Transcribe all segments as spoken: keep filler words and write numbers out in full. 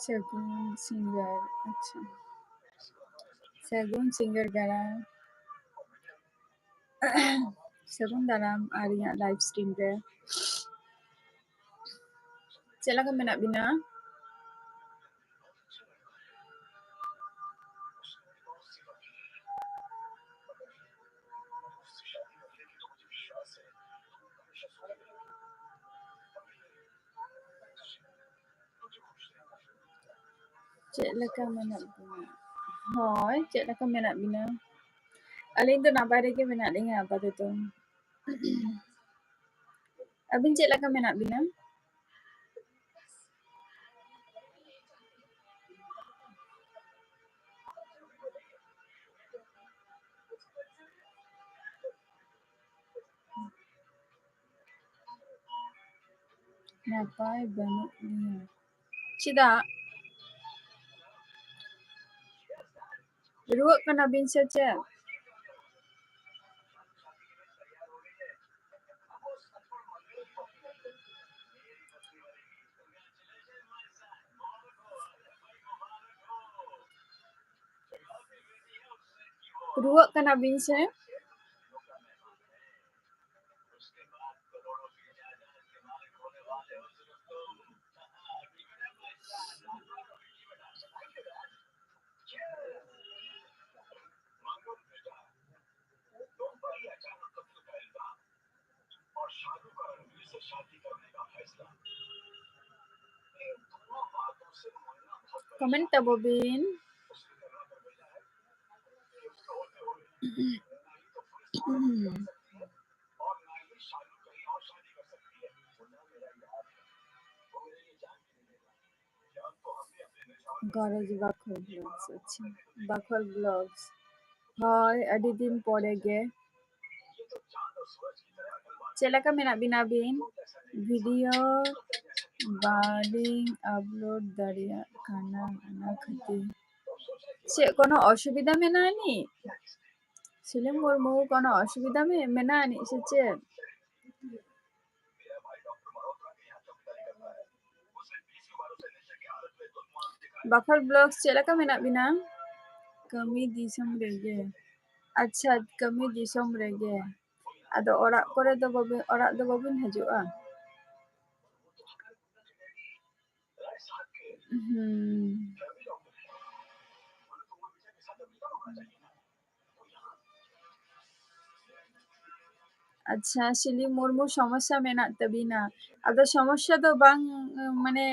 ᱥᱟᱹᱜᱩᱱ ᱥᱤᱝᱜᱟᱨ, ᱟᱪᱪᱷᱟ, ᱥᱟᱹᱜᱩᱱ ᱥᱤᱝᱜᱟᱨ ᱜᱟᱲᱟ᱾ ᱥᱟᱹᱜᱩᱱ ᱫᱟᱨᱟᱢ ᱟᱨ ᱤᱧᱟᱹᱜ live stream ᱨᱮ᱾ ᱪᱮᱫ ᱞᱮᱠᱟ ᱢᱮᱱᱟᱜ ᱵᱤᱱᱟ? ᱪᱮᱫ ᱞᱮᱠᱟ ᱢᱮᱱᱟᱜ ᱵᱤᱱᱟ? ᱦᱳᱭ, ᱪᱮᱫ ᱞᱮᱠᱟ ᱢᱮᱱᱟᱜ ᱵᱤᱱᱟ? ᱟᱹᱞᱤᱧ ᱫᱚ ᱱᱟᱯᱟᱭ ᱨᱮᱜᱮ ᱢᱮᱱᱟᱜ ᱞᱤᱧᱟ ᱟᱯᱟᱛᱚᱛᱚ᱾ ᱟᱹᱵᱤᱱ ᱪᱮᱫ ᱞᱮᱠᱟ ᱢᱮᱱᱟᱜ ᱵᱤᱱᱟ? ᱱᱟᱯᱟᱭ ᱵᱟᱹᱱᱩᱜ ᱞᱤᱧᱟ᱾ ᱪᱮᱫᱟᱜ? ᱨᱩᱣᱟᱹᱜ ᱠᱟᱱᱟ ᱵᱤᱱ ᱥᱮ ᱪᱮᱫ? ᱨᱩᱣᱟᱹᱜ ᱠᱟᱱᱟ ᱵᱤᱱ ᱥᱮ? Comment ᱛᱟᱵᱚ ᱵᱤᱱ᱾ ᱜᱚᱨᱚᱡᱽ ᱵᱟᱠᱷᱳᱞ vlogs, ᱟᱪᱪᱷᱟ, ᱵᱟᱠᱷᱳᱞ vlogs᱾ ᱦᱳᱭ, ᱟᱹᱰᱤ ᱫᱤᱱ ᱯᱚᱨᱮ ᱜᱮ᱾ ᱪᱮᱫ ᱞᱮᱠᱟ ᱢᱮᱱᱟᱜ ᱵᱤᱱᱟ ᱟᱹᱵᱤᱱ? ᱵᱷᱤᱰᱤᱭᱳ ᱵᱟᱹᱞᱤᱧ ᱟᱯᱞᱳᱰ ᱫᱟᱲᱮᱭᱟᱜ ᱠᱟᱱᱟ, ᱚᱱᱟ ᱠᱷᱟᱹᱛᱤᱨ᱾ ᱪᱮᱫ ᱠᱳᱱᱳ ᱚᱥᱩᱵᱤᱫᱷᱟ ᱢᱮᱱᱟᱜᱼᱟ ᱟᱹᱱᱤᱡ? ᱥᱤᱞᱤᱢ ᱢᱩᱨᱢᱩ, ᱠᱳᱱᱳ ᱚᱥᱩᱵᱤᱫᱷᱟ ᱢᱮ-, ᱢᱮᱱᱟᱜᱼᱟ ᱟᱹᱱᱤᱡ ᱥᱮ ᱪᱮᱫ? ᱵᱟᱠᱷᱳᱞ vlogs, ᱪᱮᱫ ᱞᱮᱠᱟ ᱢᱮᱱᱟᱜ ᱵᱤᱱᱟ? ᱠᱟᱹᱢᱤ ᱫᱤᱥᱚᱢ ᱨᱮᱜᱮ᱾ ᱟᱪᱪᱷᱟ, ᱠᱟᱹᱢᱤ ᱫᱤᱥᱚᱢ ᱨᱮᱜᱮ᱾ ᱟᱫᱚ ᱚᱲᱟᱜ ᱠᱚᱨᱮ ᱫᱚ ᱵᱟᱵᱤᱱ, ᱚᱲᱟᱜ ᱫᱚ ᱵᱟᱵᱤᱱ ᱦᱤᱡᱩᱜᱼᱟ? ᱦᱩᱸ᱾ ᱟᱪᱪᱷᱟ, ᱥᱤᱞᱤ ᱢᱩᱨᱢᱩ, ᱥᱚᱢᱚᱥᱥᱟ ᱢᱮᱱᱟᱜ ᱛᱟᱵᱤᱱᱟ᱾ ᱟᱫᱚ ᱥᱚᱢᱚᱥᱥᱟ ᱫᱚ ᱵᱟᱝ, ᱢᱟᱱᱮ,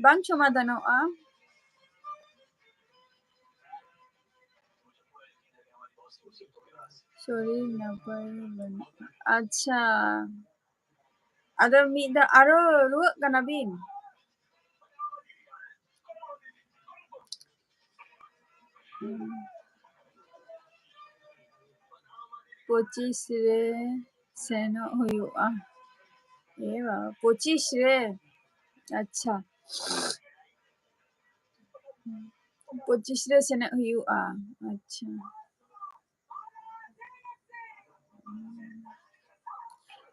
ᱵᱟᱝ ᱥᱚᱢᱟᱫᱷᱟᱱᱚᱜᱼᱟ᱾ ᱥᱚᱨᱤᱨ ᱱᱟᱯᱟᱭ ᱵᱟᱹᱱᱩᱜᱼᱟ᱾ ᱟᱪᱪᱷᱟ, ᱟᱫᱚ ᱢᱤᱫ ᱫᱷᱟᱣ ᱟᱨᱚ ᱨᱩᱣᱟᱹᱜ ᱠᱟᱱᱟ ᱵᱤᱱ? ᱯᱚᱸᱪᱤᱥ ᱨᱮ ᱥᱮᱱᱚᱜ ᱦᱩᱭᱩᱜᱼᱟ᱾ ᱮ ᱵᱟᱵᱟ, ᱯᱚᱸᱪᱤᱥ ᱨᱮ? ᱟᱪᱪᱷᱟ, ᱯᱚᱸᱪᱤᱥ ᱨᱮ ᱥᱮᱱᱚᱜ ᱦᱩᱭᱩᱜᱼᱟ᱾ ᱟᱪᱪᱷᱟ,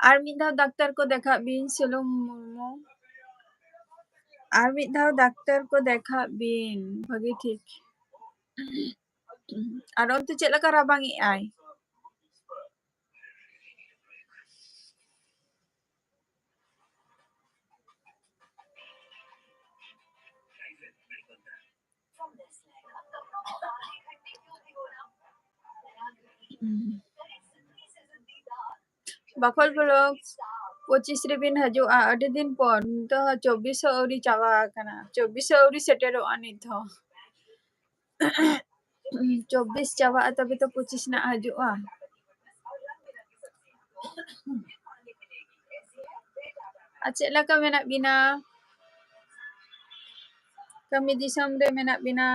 ᱟᱨ ᱢᱤᱫ ᱫᱷᱟᱣ ᱰᱟᱠᱛᱟᱨ ᱠᱚ ᱫᱮᱠᱷᱟᱜ ᱵᱤᱱ, ᱥᱩᱞᱩᱢ ᱢᱩᱨᱢᱩ᱾ ᱟᱨ ᱢᱤᱫ ᱫᱷᱟᱣ ᱰᱟᱠᱛᱟᱨ ᱠᱚ ᱫᱮᱠᱷᱟᱜ ᱵᱤᱱ ᱵᱷᱟᱜᱮ ᱴᱷᱤᱠ᱾ ᱟᱨ ᱚᱱᱛᱮ ᱪᱮᱫ ᱞᱮᱠᱟ ᱨᱟᱵᱟᱝ ᱮᱜ ᱟᱭ? ᱦᱩᱸ᱾ ᱵᱟᱠᱷᱳᱞ vlogs, ᱯᱚᱸᱪᱤᱥ ᱨᱮᱵᱤᱱ ᱦᱤᱡᱩᱜᱼᱟ, ᱟᱹᱰᱤ ᱫᱤᱱ ᱯᱚᱨ᱾ ᱱᱤᱛᱚᱜ ᱦᱚᱸ ᱪᱚᱵᱵᱤᱥ ᱦᱚᱸ ᱟᱹᱣᱨᱤ ᱪᱟᱵᱟ ᱟᱠᱟᱱᱟ, ᱪᱚᱵᱵᱤᱥ ᱦᱚᱸ ᱟᱹᱣᱨᱤ ᱥᱮᱴᱮᱨᱚᱜᱼᱟ ᱱᱤᱛ ᱦᱚᱸ᱾ ᱪᱚᱵᱵᱤᱥ ᱪᱟᱵᱟᱜᱼᱟ, ᱛᱚᱵᱮ ᱛᱚ ᱯᱚᱸᱪᱤᱥ ᱨᱮᱱᱟᱜ ᱦᱤᱡᱩᱜᱼᱟ᱾ ᱟᱨ ᱪᱮᱫ ᱞᱮᱠᱟ ᱢᱮᱱᱟᱜ ᱵᱤᱱᱟ? ᱠᱟᱹᱢᱤ ᱫᱤᱥᱚᱢ ᱨᱮ ᱢᱮᱱᱟᱜ ᱵᱤᱱᱟ?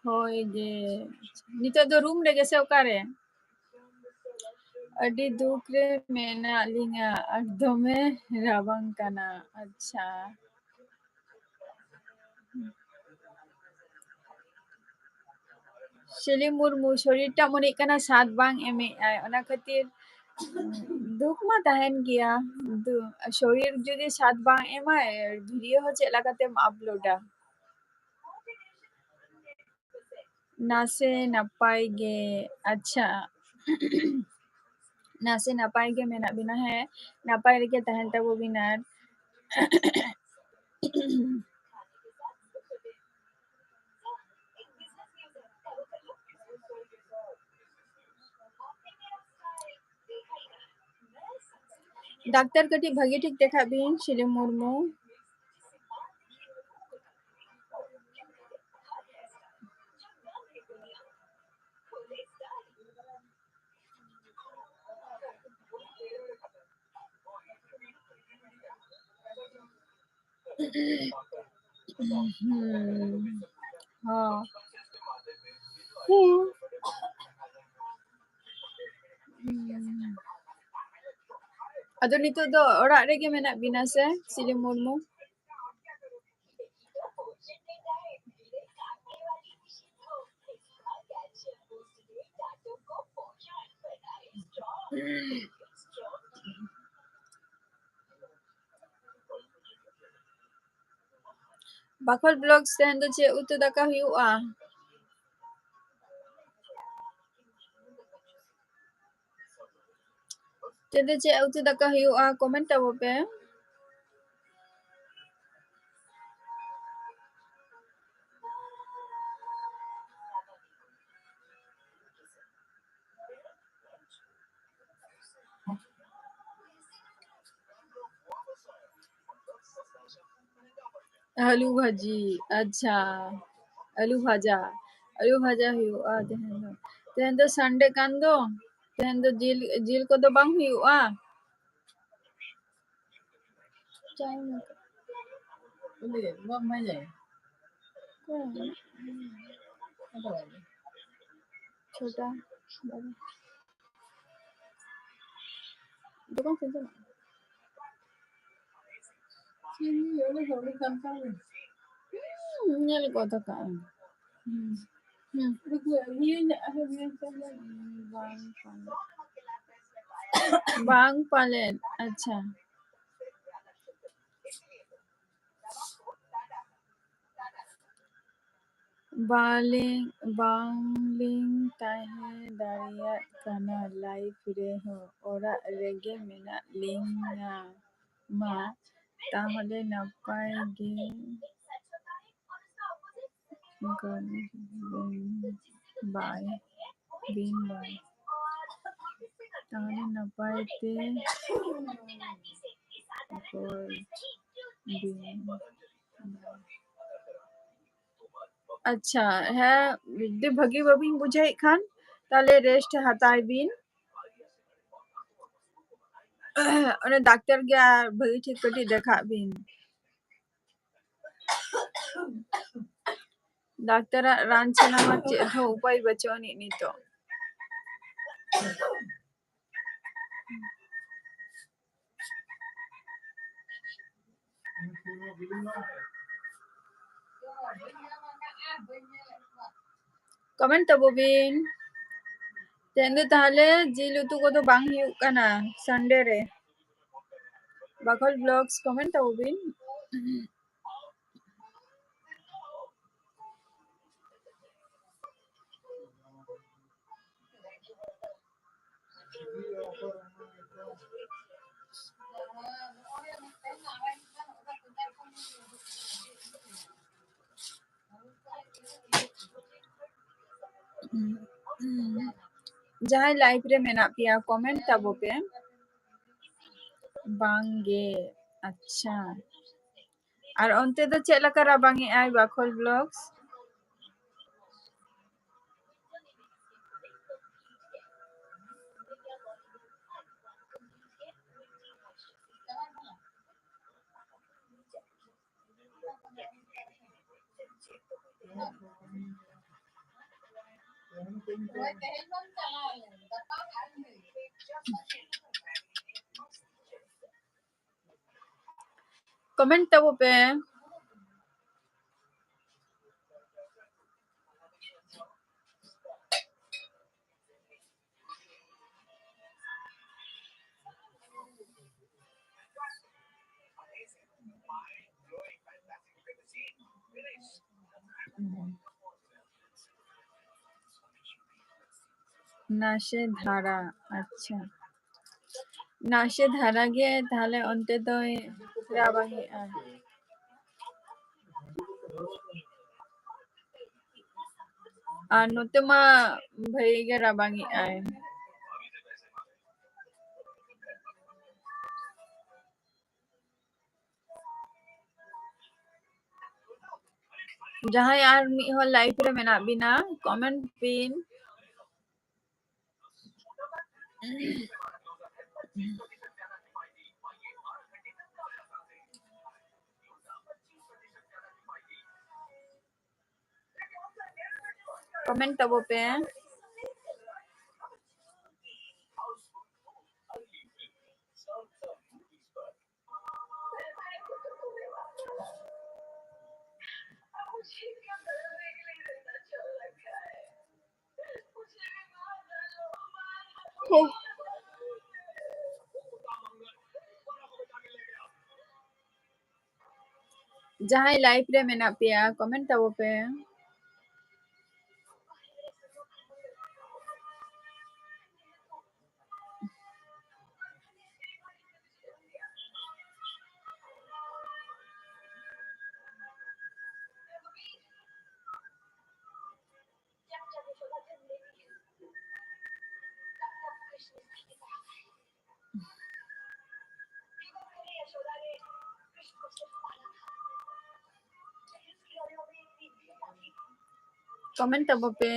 ᱦᱳᱭ ᱜᱮ᱾ ᱱᱤᱛᱚᱜ ᱫᱚ ᱨᱩᱢ ᱨᱮᱜᱮ ᱥᱮ ᱚᱠᱟᱨᱮ? ᱟᱹᱰᱤ ᱫᱩᱠ ᱨᱮ ᱢᱮᱱᱟᱜ ᱞᱤᱧᱟ, ᱟᱨ ᱫᱚᱢᱮ ᱨᱟᱵᱟᱝ ᱠᱟᱱᱟ᱾ ᱟᱪᱪᱷᱟ᱾ ᱥᱤᱞᱤ ᱢᱩᱨᱢᱩ, ᱥᱚᱨᱤᱨ ᱴᱟᱜ ᱢᱚᱱᱮᱜ ᱠᱟᱱᱟ ᱥᱟᱛ ᱵᱟᱝ ᱮᱢᱮᱜ ᱟᱭ, ᱚᱱᱟ ᱠᱷᱟᱹᱛᱤᱨ ᱫᱩᱠ ᱢᱟ ᱛᱟᱦᱮᱱ ᱜᱮᱭᱟ᱾ ᱫᱩ-, ᱥᱚᱨᱤᱨ ᱡᱩᱫᱤ ᱥᱟᱛ ᱵᱟᱝ ᱮᱢᱟᱭ, ᱵᱷᱤᱰᱤᱭᱳ ᱦᱚᱸ ᱪᱮᱫ ᱞᱮᱠᱟᱛᱮᱢ ᱟᱯᱞᱳᱰᱟ? ᱱᱟᱥᱮ ᱱᱟᱯᱟᱭ ᱜᱮ᱾ ᱟᱪᱪᱷᱟ᱾ ᱱᱟᱥᱮ ᱱᱟᱯᱟᱭ ᱜᱮ ᱢᱮᱱᱟᱜ ᱵᱤᱱᱟ᱾ ᱦᱮᱸ, ᱱᱟᱯᱟᱭ ᱨᱮᱜᱮ ᱛᱟᱦᱮᱱ ᱛᱟᱵᱚ ᱵᱤᱱ᱾ ᱟᱨ ᱰᱟᱠᱛᱟᱨ ᱠᱟᱹᱴᱤᱡ ᱵᱷᱟᱹᱜᱤ ᱴᱷᱤᱠ ᱫᱮᱠᱷᱟᱜ ᱵᱤᱱ, ᱥᱤᱞᱤ ᱢᱩᱨᱢᱩ᱾ ᱦᱩᱸ᱾ ᱦᱚᱸ᱾ ᱦᱩᱸ᱾ ᱦᱩᱸ᱾ ᱟᱫᱚ ᱱᱤᱛᱚᱜ ᱫᱚ ᱚᱲᱟᱜ ᱨᱮᱜᱮ ᱢᱮᱱᱟᱜ ᱵᱤᱱᱟ ᱥᱮ, ᱥᱤᱞᱤ ᱢᱩᱨᱢᱩ? ᱵᱟᱠᱷᱳᱞ ᱵᱞᱚᱜᱥ, ᱛᱮᱦᱮᱧ ᱫᱚ ᱪᱮᱫ ᱩᱛᱩ ᱫᱟᱠᱟ ᱦᱩᱭᱩᱜᱼᱟ? ᱛᱮᱦᱮᱧ ᱫᱚ ᱪᱮᱫ ᱩᱛᱩ ᱫᱟᱠᱟ ᱦᱩᱭᱩᱜᱼᱟ? ᱠᱚᱢᱮᱱᱴ ᱛᱟᱵᱚ ᱯᱮ᱾ ᱟᱹᱞᱩ ᱵᱷᱟᱹᱡᱤ, ᱟᱪᱪᱷᱟ, ᱟᱹᱞᱩ ᱵᱷᱟᱡᱟ, ᱟᱹᱞᱩ ᱵᱷᱟᱡᱟ ᱦᱩᱭᱩᱜᱼᱟ ᱛᱮᱦᱮᱧ ᱫᱚ᱾ ᱛᱮᱦᱮᱧ ᱫᱚ ᱥᱟᱱᱰᱮ ᱠᱟᱱ ᱫᱚ, ᱛᱮᱦᱮᱧ ᱫᱚ ᱡᱤᱞ, ᱡᱤᱞ ᱠᱚᱫᱚ ᱵᱟᱝ ᱦᱩᱭᱩᱜᱼᱟ᱾ ᱪᱟᱭ ᱢᱮ᱾ ᱚᱠᱚᱭ ᱢᱮᱱᱟᱜ? ᱪᱷᱳᱴᱟ ᱵᱟᱵᱟ᱾ ᱫᱚᱠᱟᱱ ᱥᱮᱫ ᱪᱟᱞᱟᱜ ᱢᱮ᱾ ᱪᱤᱱᱤ, ᱚᱸᱰᱮ ᱫᱚ ᱚᱸᱰᱮ ᱠᱟᱱ ᱛᱟᱢᱟ᱾ ᱦᱩᱸ, ᱧᱮᱞ ᱜᱚᱫ ᱟᱠᱟᱫ ᱟᱹᱧ᱾ ᱦᱩᱸ, ᱦᱩᱸ᱾ ᱵᱟᱝ ᱯᱟᱞᱮᱫ᱾ ᱵᱟᱝ ᱯᱟᱞᱮᱫ, ᱟᱪᱪᱷᱟ᱾ ᱵᱟᱞᱤᱧ, ᱵᱟᱝᱞᱤᱧ ᱛᱟᱦᱮᱸ ᱫᱟᱲᱮᱭᱟᱜ ᱠᱟᱱᱟ ᱞᱟᱭᱤᱵᱷ ᱨᱮᱦᱚᱸ, ᱚᱲᱟᱜ ᱨᱮᱜᱮ ᱢᱮᱱᱟᱜ ᱞᱤᱧᱟ᱾ ᱢᱟ ᱛᱟᱦᱚᱞᱮ ᱱᱟᱯᱟᱭ ᱜᱮ᱾ ᱵᱟᱭ, ᱵᱤᱱ ᱵᱟᱭ᱾ ᱛᱟᱦᱚᱞᱮ ᱱᱟᱯᱟᱭ ᱛᱮ ᱜᱚᱡ ᱵᱤᱱ᱾ ᱟᱪᱪᱷᱟ, ᱦᱮᱸ, ᱡᱩᱫᱤ ᱵᱷᱟᱹᱜᱤ ᱵᱟᱹᱵᱤᱱ ᱵᱩᱡᱷᱟᱹᱣᱮᱫ ᱠᱷᱟᱱ, ᱛᱟᱦᱚᱞᱮ ᱨᱮᱥᱴ ᱦᱟᱛᱟᱣ ᱵᱤᱱ᱾ ᱚᱱᱮ ᱰᱟᱠᱛᱟᱨ ᱜᱮ ᱟᱨ ᱵᱷᱟᱹᱜᱤ ᱴᱷᱤᱠ ᱠᱟᱹᱴᱤᱡ ᱫᱮᱠᱷᱟᱜ ᱵᱤᱱ᱾ ᱰᱟᱠᱛᱟᱨᱟᱜ ᱨᱟᱱ ᱪᱷᱟᱲᱟ ᱢᱟ ᱪᱮᱫ ᱦᱚᱸ ᱩᱯᱟᱹᱭ ᱵᱟᱹᱪᱩᱜ ᱟᱹᱱᱤᱡ ᱱᱤᱛᱚᱜ᱾ ᱠᱚᱢᱮᱱᱴ ᱛᱟᱵᱚ ᱵᱤᱱ᱾ ᱛᱮᱦᱮᱧ ᱫᱚ ᱛᱟᱦᱚᱞᱮ ᱡᱤᱞ ᱩᱛᱩ ᱠᱚᱫᱚ ᱵᱟᱝ ᱦᱩᱭᱩᱜ ᱠᱟᱱᱟ ᱥᱟᱱᱰᱮ ᱨᱮ᱾ ᱵᱟᱠᱷᱳᱞ ᱵᱞᱚᱜᱥ, ᱠᱚᱢᱮᱱᱴ ᱛᱟᱵᱚ ᱵᱤᱱ᱾ ᱡᱟᱦᱟᱸᱭ live ᱨᱮ ᱢᱮᱱᱟᱜ ᱯᱮᱭᱟ, comment ᱛᱟᱵᱚ ᱯᱮ᱾ ᱵᱟᱝ ᱜᱮ᱾ ᱟᱪᱪᱷᱟ, ᱟᱨ ᱚᱱᱛᱮ ᱫᱚ ᱪᱮᱫ ᱞᱮᱠᱟ ᱨᱟᱵᱟᱝ ᱮᱜᱼᱟᱭ ᱵᱟᱠᱷᱳᱞ Vlogs? Comment ᱛᱟᱵᱚ ᱯᱮ᱾ ᱱᱟᱥᱮ ᱫᱷᱟᱨᱟ, ᱟᱪᱪᱷᱟ᱾ ᱱᱟᱥᱮ ᱫᱷᱟᱨᱟ ᱜᱮ ᱛᱟᱦᱞᱮ ᱚᱱᱛᱮ ᱫᱚᱭ ᱨᱟᱵᱟᱝ ᱮᱜᱼᱟ᱾ ᱟᱨ ᱱᱚᱛᱮ ᱢᱟ ᱵᱷᱟᱹᱜᱤ ᱜᱮ ᱨᱟᱵᱟᱝ ᱮᱜᱼᱟᱭ᱾ ᱡᱟᱦᱟᱸᱭ ᱟᱨ ᱢᱤᱫ ᱦᱚᱲ live ᱨᱮ ᱢᱮᱱᱟᱜ ᱵᱤᱱᱟ, comment ᱵᱤᱱ᱾ Comment ᱛᱟᱵᱚ ᱯᱮ᱾ ᱡᱟᱦᱟᱸᱭ live ᱨᱮ ᱢᱮᱱᱟᱜ ᱯᱮᱭᱟ, comment ᱛᱟᱵᱚ ᱯᱮ᱾ Comment ᱛᱟᱵᱚ ᱯᱮ᱾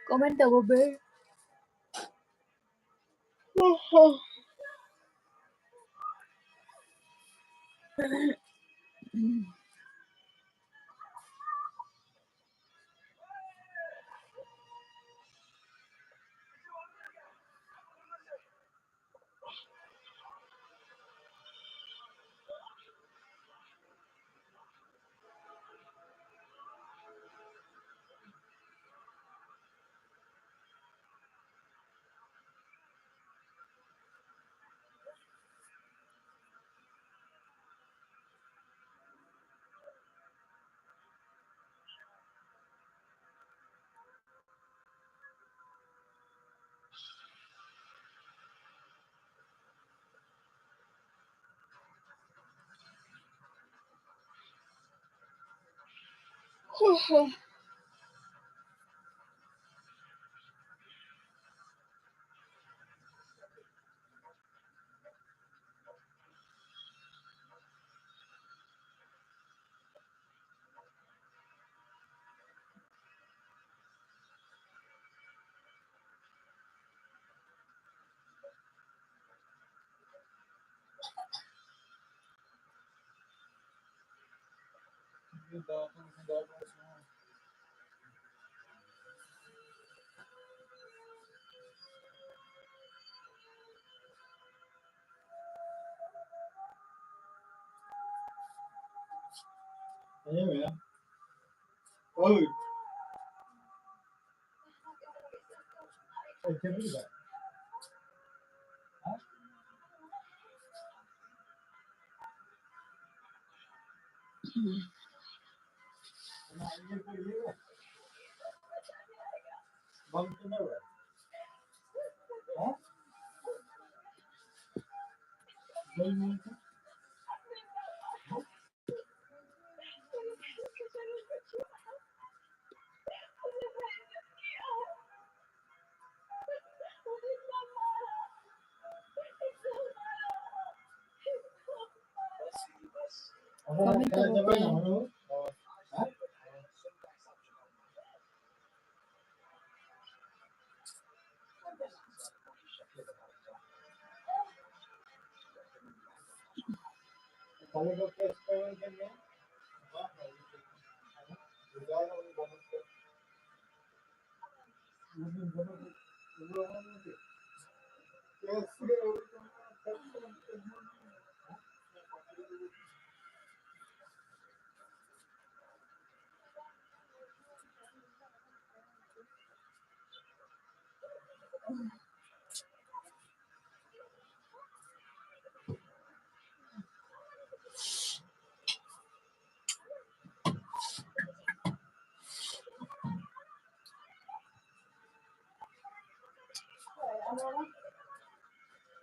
Comment ᱛᱟᱵᱚ ᱯᱮ᱾ Amen. Oh. Hey, can we do that? Huh?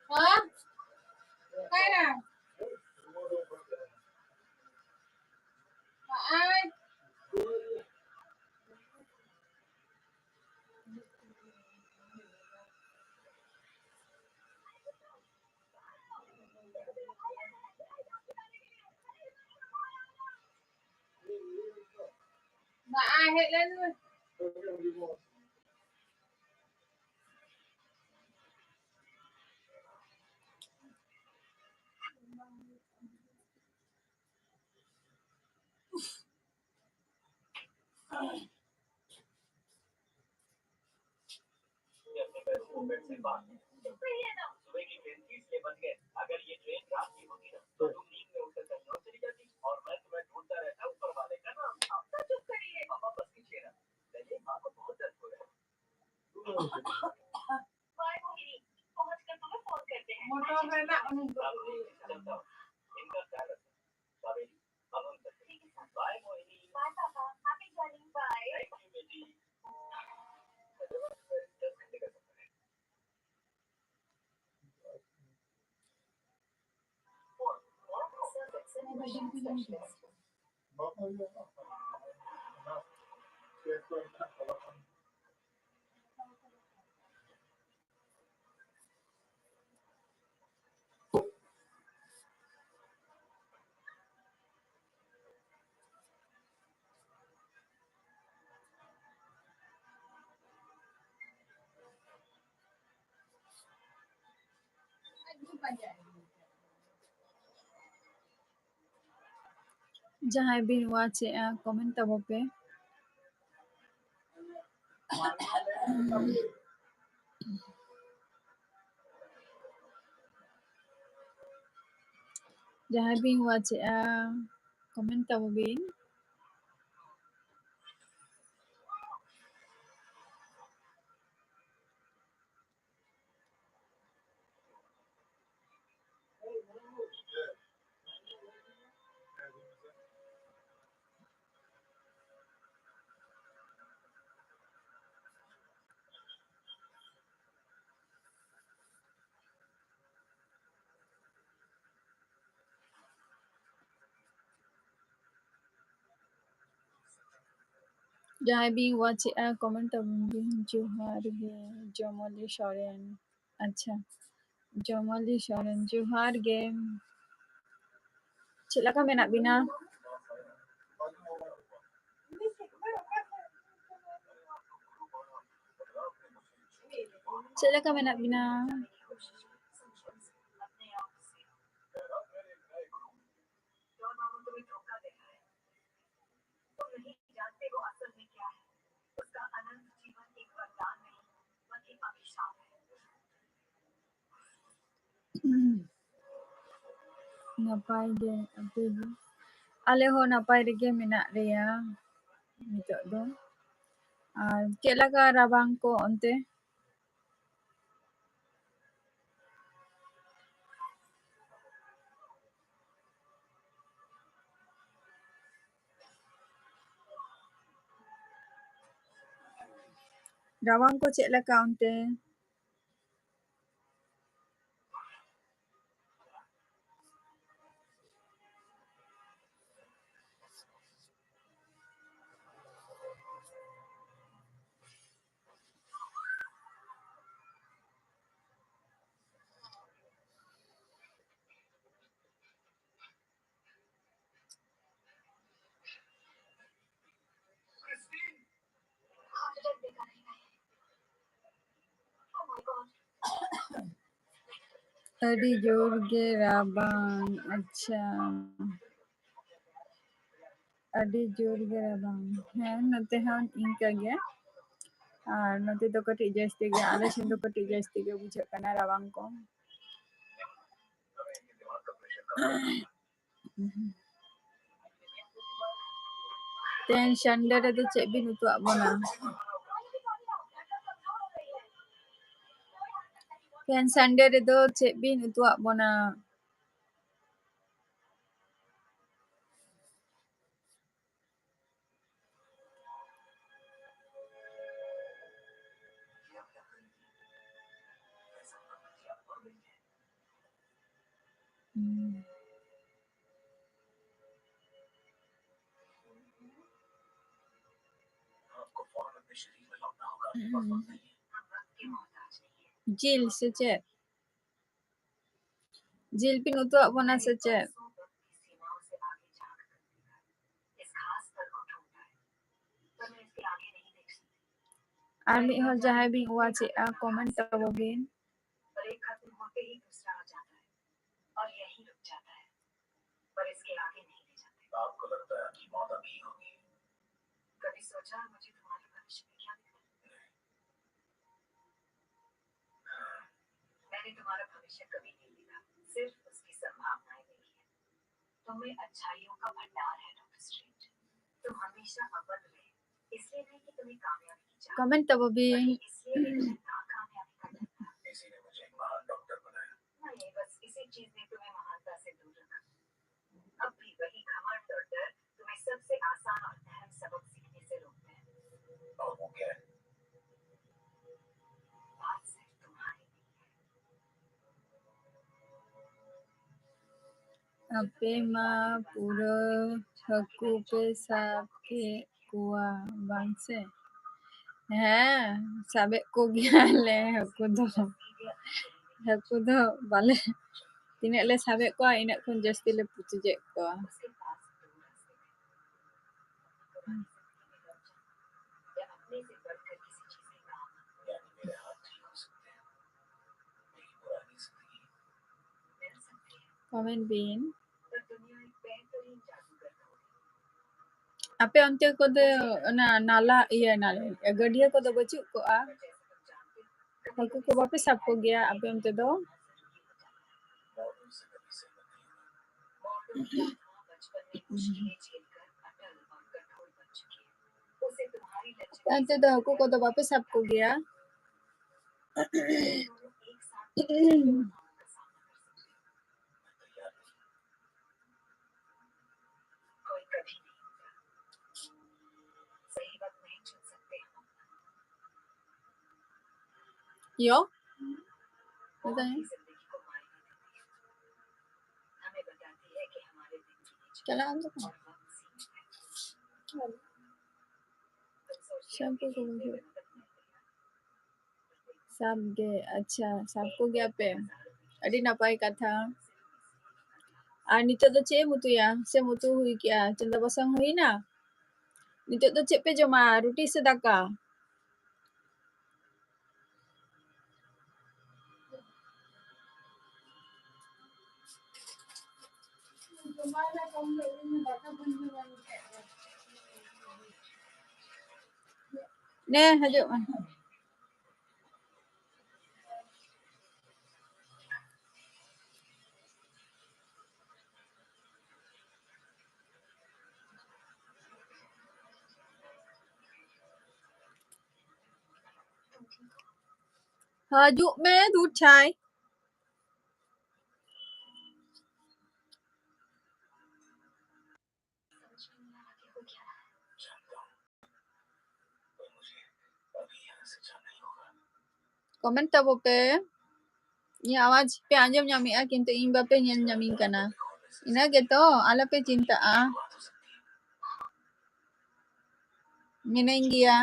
ᱦᱮᱸ? ᱚᱠᱟᱭᱱᱟ? ᱱᱚᱜᱼᱚᱭ᱾ ᱱᱚᱜᱼᱚᱭ ᱦᱮᱡ ᱞᱮᱱ ᱢᱮ᱾ सही है ना? सुबह की ट्रेन थी, इसलिए बच गए। अगर ये ट्रेन रात की होती ना, तो तुम नींद में उठकर कहीं और चली जाती और मैं तुम्हें ढूंढता रहता ऊपर वाले का नाम। अब तो चुप करिए। पापा बस कीजिए ना, मेरी माँ को बहुत दर्द हो रहा है। बाय मोहिनी, पहुंचकर तुम्हें फोन करते हैं। मोटर है ना, उनको चलता हूँ। इनका ख्याल रखना। बाय मोहिनी। बाय पापा, happy journey, bye. Thank you बेटी। दस घंटे का सफर है। ᱡᱟᱦᱟᱸᱭ ᱵᱤᱱ ᱣᱟᱪᱮᱜᱼᱟ, ᱠᱚᱢᱮᱱᱴ ᱛᱟᱵᱚ ᱯᱮ᱾ ᱡᱟᱦᱟᱸᱭ ᱵᱤᱱ ᱣᱟᱪᱮᱜᱼᱟ, ᱠᱚᱢᱮᱱᱴ ᱛᱟᱵᱚ ᱵᱤᱱ᱾ ᱡᱟᱦᱟᱸᱭ ᱵᱤᱱ ᱣᱟᱪᱮᱜᱼᱟ, ᱠᱚᱢᱮᱱᱴ ᱛᱟᱵᱚᱱ ᱵᱤᱱ᱾ ᱡᱚᱦᱟᱨ ᱜᱮ, ᱡᱚᱢᱚᱞᱤ ᱥᱚᱨᱮᱱ᱾ ᱟᱪᱪᱷᱟ, ᱡᱚᱢᱚᱞᱤ ᱥᱚᱨᱮᱱ, ᱡᱚᱦᱟᱨ ᱜᱮ᱾ ᱪᱮᱫ ᱞᱮᱠᱟ ᱢᱮᱱᱟᱜ ᱵᱤᱱᱟ? ᱪᱮᱫ ᱞᱮᱠᱟ ᱢᱮᱱᱟᱜ ᱵᱤᱱᱟ? तुम नहीं जानते वो असल में क्या है। उसका अनंत जीवन एक वरदान नहीं, बल्कि अभिशाप है। ᱱᱟᱯᱟᱭ ᱜᱮ, ᱟᱯᱮ ᱜᱮ? ᱟᱞᱮ ᱦᱚᱸ ᱱᱟᱯᱟᱭ ᱨᱮᱜᱮ ᱢᱮᱱᱟᱜ ᱞᱮᱭᱟ ᱱᱤᱛᱚᱜ ᱫᱚ᱾ ᱟᱨ ᱪᱮᱫ ᱞᱮᱠᱟ ᱨᱟᱵᱟᱝ ᱠᱚ ᱚᱱᱛᱮ? ᱨᱟᱵᱟᱝ ᱠᱚ ᱪᱮᱫ ᱞᱮᱠᱟ ᱚᱱᱛᱮ? ᱟᱹᱰᱤ ᱡᱳᱨ ᱜᱮ ᱨᱟᱵᱟᱝ᱾ ᱟᱪᱪᱷᱟ, ᱟᱹᱰᱤ ᱡᱳᱨ ᱜᱮ ᱨᱟᱵᱟᱝ᱾ ᱦᱮᱸ, ᱱᱚᱛᱮ ᱦᱚᱸ ᱤᱱᱠᱟᱹ ᱜᱮ᱾ ᱟᱨ ᱱᱚᱛᱮ ᱫᱚ ᱠᱟᱹᱴᱤᱡ ᱡᱟᱹᱥᱛᱤ ᱜᱮ, ᱟᱞᱮ ᱴᱷᱮᱱ ᱫᱚ ᱠᱟᱹᱴᱤᱡ ᱡᱟᱹᱥᱛᱤ ᱜᱮ ᱵᱩᱡᱷᱟᱹᱜ ᱠᱟᱱᱟ ᱨᱟᱵᱟᱝ ᱠᱚ᱾ ᱛᱮᱦᱮᱧ Sunday ᱨᱮᱫᱚ ᱪᱮᱫ ᱵᱤᱱ ᱩᱛᱩᱣᱟᱜ ᱵᱚᱱᱟ? ᱛᱮᱦᱮᱧ Sunday ᱨᱮᱫᱚ ᱪᱮᱫ ᱵᱤᱱ ᱩᱛᱩᱣᱟᱜ ᱵᱚᱱᱟ? ᱡᱤᱞ ᱥᱮ ᱪᱮᱫ? ᱡᱤᱞ ᱯᱤᱱ ᱩᱛᱩᱣᱟᱜ ᱵᱚᱱᱟ ᱥᱮ ᱪᱮᱫ? ᱟᱨ ᱢᱤᱫ ᱦᱚᱲ ᱡᱟᱦᱟᱸᱭ ᱵᱤᱱ watch ᱮᱜᱼᱟ, comment ᱛᱟᱵᱚ ᱵᱤᱱ᱾ मैंने तुम्हारा भविष्य कभी नहीं लिखा, सिर्फ उसकी संभावनाएं देखी। तुम में अच्छाइयों का भंडार है, डॉक्टर स्ट्रेंज। तुम हमेशा अव्वल रहे, इसलिए नहीं कि तुम्हें कामयाबी की चाह, कमेंट ᱛᱟᱵᱚ ᱵᱤᱱ। बल्कि इसलिए कि तुम्हें नाकामयाबी का डर था। इसी ने मुझे एक महान डॉक्टर बनाया। नहीं, बस इसी चीज ने तुम्हें महानता से दूर रखा। अब भी वही घमंड और डर तुम्हें सबसे आसान और अहम सबक सीखने से रोकते हैं। और वो क्या है? बात सिर्फ तुम्हारी नहीं है। ᱟᱯᱮ ᱢᱟ ᱯᱩᱨᱟᱹ ᱦᱟᱹᱠᱩ ᱯᱮ ᱥᱟᱵ ᱠᱮᱫ ᱠᱚᱣᱟ, ᱵᱟᱝ ᱥᱮ? ᱦᱮᱸ, ᱥᱟᱵᱮᱫ ᱠᱚᱜᱮᱭᱟᱞᱮ ᱦᱟᱹᱠᱩ ᱫᱚ᱾ ᱦᱟᱹᱠᱩ ᱫᱚ ᱵᱟᱞᱮ, ᱛᱤᱱᱟᱹᱜ ᱞᱮ ᱥᱟᱵᱮᱫ ᱠᱚᱣᱟ, ᱤᱱᱟᱹᱜ ᱠᱷᱚᱱ ᱡᱟᱹᱥᱛᱤ ᱞᱮ ᱯᱩᱪᱩᱡᱮᱫ ᱠᱚᱣᱟ᱾ ᱠᱚᱢᱮᱱᱴ ᱵᱤᱱ᱾ ᱟᱯᱮ ᱚᱱᱛᱮ ᱠᱚᱫᱚ ᱚᱱᱟ ᱱᱟᱞᱟ, ᱤᱭᱟᱹ, ᱱᱟᱞᱟ, ᱜᱟᱹᱰᱭᱟᱹ ᱠᱚᱫᱚ ᱵᱟᱹᱪᱩᱜ ᱠᱚᱜᱼᱟ? ᱦᱟᱹᱠᱩ ᱠᱚ ᱵᱟᱯᱮ ᱥᱟᱵ ᱠᱚᱜᱮᱭᱟ ᱟᱯᱮ ᱚᱱᱛᱮ ᱫᱚ? ᱚᱱᱛᱮ ᱫᱚ ᱦᱟᱹᱠᱩ ᱠᱚᱫᱚ ᱵᱟᱯᱮ ᱥᱟᱵ ᱠᱚᱜᱮᱭᱟ? ᱭᱳ? ᱪᱟᱞᱟᱜ ᱟᱢ ᱫᱚ? ᱥᱟᱵ ᱠᱚ ᱦᱩᱭᱩᱜ᱾ ᱥᱟᱵ ᱜᱮ, ᱟᱪᱪᱷᱟ, ᱥᱟᱵ ᱠᱚᱜᱮᱭᱟ ᱯᱮ, ᱟᱹᱰᱤ ᱱᱟᱯᱟᱭ ᱠᱟᱛᱷᱟ᱾ ᱟᱨ ᱱᱤᱛᱚᱜ ᱫᱚ ᱪᱮᱫ ᱮᱢ ᱩᱛᱩᱭᱟ? ᱥᱮᱢ ᱩᱛᱩ ᱦᱩᱭ ᱠᱮᱜᱼᱟ? ᱪᱚᱸᱫᱟ ᱵᱟᱥᱟᱝ ᱦᱩᱭᱱᱟ? ᱱᱤᱛᱚᱜ ᱫᱚ ᱪᱮᱫ ᱯᱮ ᱡᱚᱢᱟ, ᱨᱩᱴᱤ ᱥᱮ ᱫᱟᱠᱟ? ᱱᱮ ᱦᱤᱡᱩᱜ ᱢᱮ᱾ ᱦᱤᱡᱩᱜ ᱢᱮ ᱫᱩ ᱪᱷᱟᱭ᱾ ᱠᱚᱢᱮᱱᱴ ᱛᱟᱵᱚ ᱯᱮ᱾ ᱤᱧᱟᱹᱜ ᱟᱣᱟᱡᱽ ᱯᱮ ᱟᱸᱡᱚᱢ ᱧᱟᱢᱮᱜᱼᱟ, ᱠᱤᱱᱛᱩ ᱤᱧ ᱵᱟᱯᱮ ᱧᱮᱞ ᱧᱟᱢᱤᱧ ᱠᱟᱱᱟ᱾ ᱤᱱᱟᱹ ᱜᱮᱛᱚ, ᱟᱞᱚᱯᱮ ᱪᱤᱱᱛᱟᱹᱜᱼᱟ᱾ ᱢᱤᱱᱟᱹᱧ ᱜᱮᱭᱟ᱾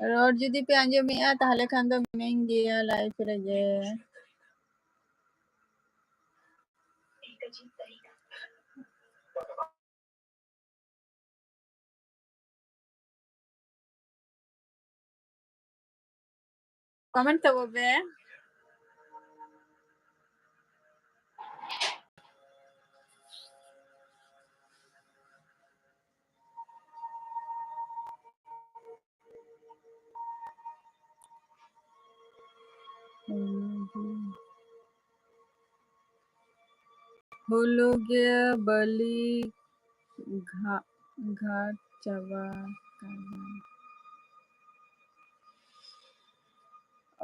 ᱨᱚᱲ ᱡᱩᱫᱤ ᱯᱮ ᱟᱸᱡᱚᱢᱮᱜᱼᱟ, ᱛᱟᱦᱞᱮ ᱠᱷᱟᱱ ᱫᱚ ᱢᱤᱱᱟᱹᱧ ᱜᱮᱭᱟ ᱞᱟᱭᱤᱵᱷ ᱨᱮᱜᱮ᱾ ᱠᱚᱢᱮᱱᱴ ᱛᱟᱵᱚ ᱯᱮ᱾ ᱦᱩᱞᱩ ᱜᱮ ᱵᱟᱹᱞᱤ ᱜᱷᱟ-, ᱜᱷᱟᱴ ᱪᱟᱵᱟ ᱠᱟᱱᱟ᱾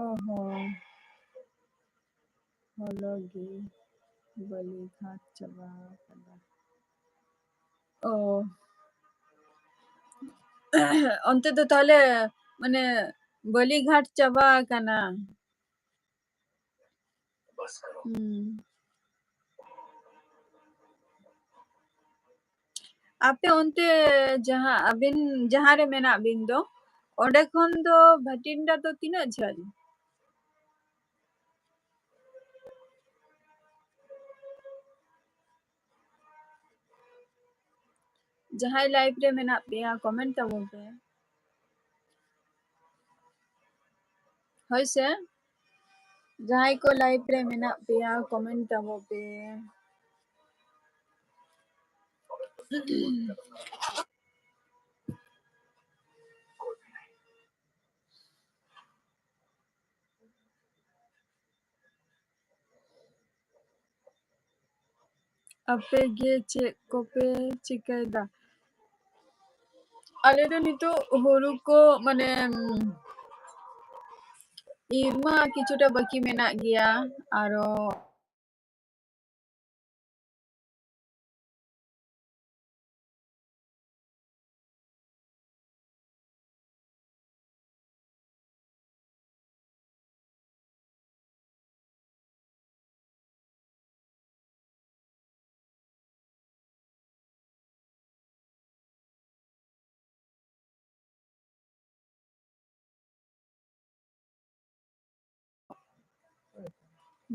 ᱚ ᱦᱚᱸ᱾ ᱦᱚᱞᱚ ᱜᱮ ᱵᱟᱹᱞᱤ ᱜᱷᱟᱴ ᱪᱟᱵᱟ ᱟᱠᱟᱫᱟ᱾ ᱚ᱾ ᱚᱱᱛᱮ ᱫᱚ ᱛᱟᱦᱞᱮ ᱢᱟᱱᱮ ᱵᱟᱹᱞᱤ ᱜᱷᱟᱴ ᱪᱟᱵᱟ ᱟᱠᱟᱱᱟ᱾ ᱦᱩᱸ᱾ ᱟᱯᱮ ᱚᱱᱛᱮ ᱡᱟᱦᱟᱸ ᱟᱹᱵᱤᱱ ᱡᱟᱦᱟᱸ ᱨᱮ ᱢᱮᱱᱟᱜ ᱵᱤᱱ ᱫᱚ, ᱚᱸᱰᱮ ᱠᱷᱚᱱ ᱫᱚ ᱵᱷᱟᱴᱤᱱᱰᱟ ᱫᱚ ᱛᱤᱱᱟᱹᱜ ᱡᱷᱟᱹᱞ? ᱡᱟᱦᱟᱸᱭ ᱞᱟᱭᱤᱵᱷ ᱨᱮ ᱢᱮᱱᱟᱜ ᱯᱮᱭᱟ, ᱠᱚᱢᱮᱱᱴ ᱛᱟᱵᱚᱱ ᱯᱮ᱾ ᱦᱳᱭ ᱥᱮ, ᱡᱟᱦᱟᱸᱭ ᱠᱚ ᱞᱟᱭᱤᱵᱷ ᱨᱮ ᱢᱮᱱᱟᱜ ᱯᱮᱭᱟ, ᱠᱚᱢᱮᱱᱴ ᱛᱟᱵᱚᱱ ᱯᱮ᱾ ᱟᱯᱮ ᱜᱮ ᱪᱮᱫ ᱠᱚᱯᱮ ᱪᱤᱠᱟᱹᱭᱮᱫᱟ? ᱟᱞᱮ ᱫᱚ ᱱᱤᱛᱚᱜ ᱦᱩᱲᱩ ᱠᱚ, ᱢᱟᱱᱮ, ᱤᱨ ᱢᱟ ᱠᱤᱪᱷᱩᱴᱟ ᱵᱟᱹᱠᱤ ᱢᱮᱱᱟᱜ ᱜᱮᱭᱟ, ᱟᱨᱚ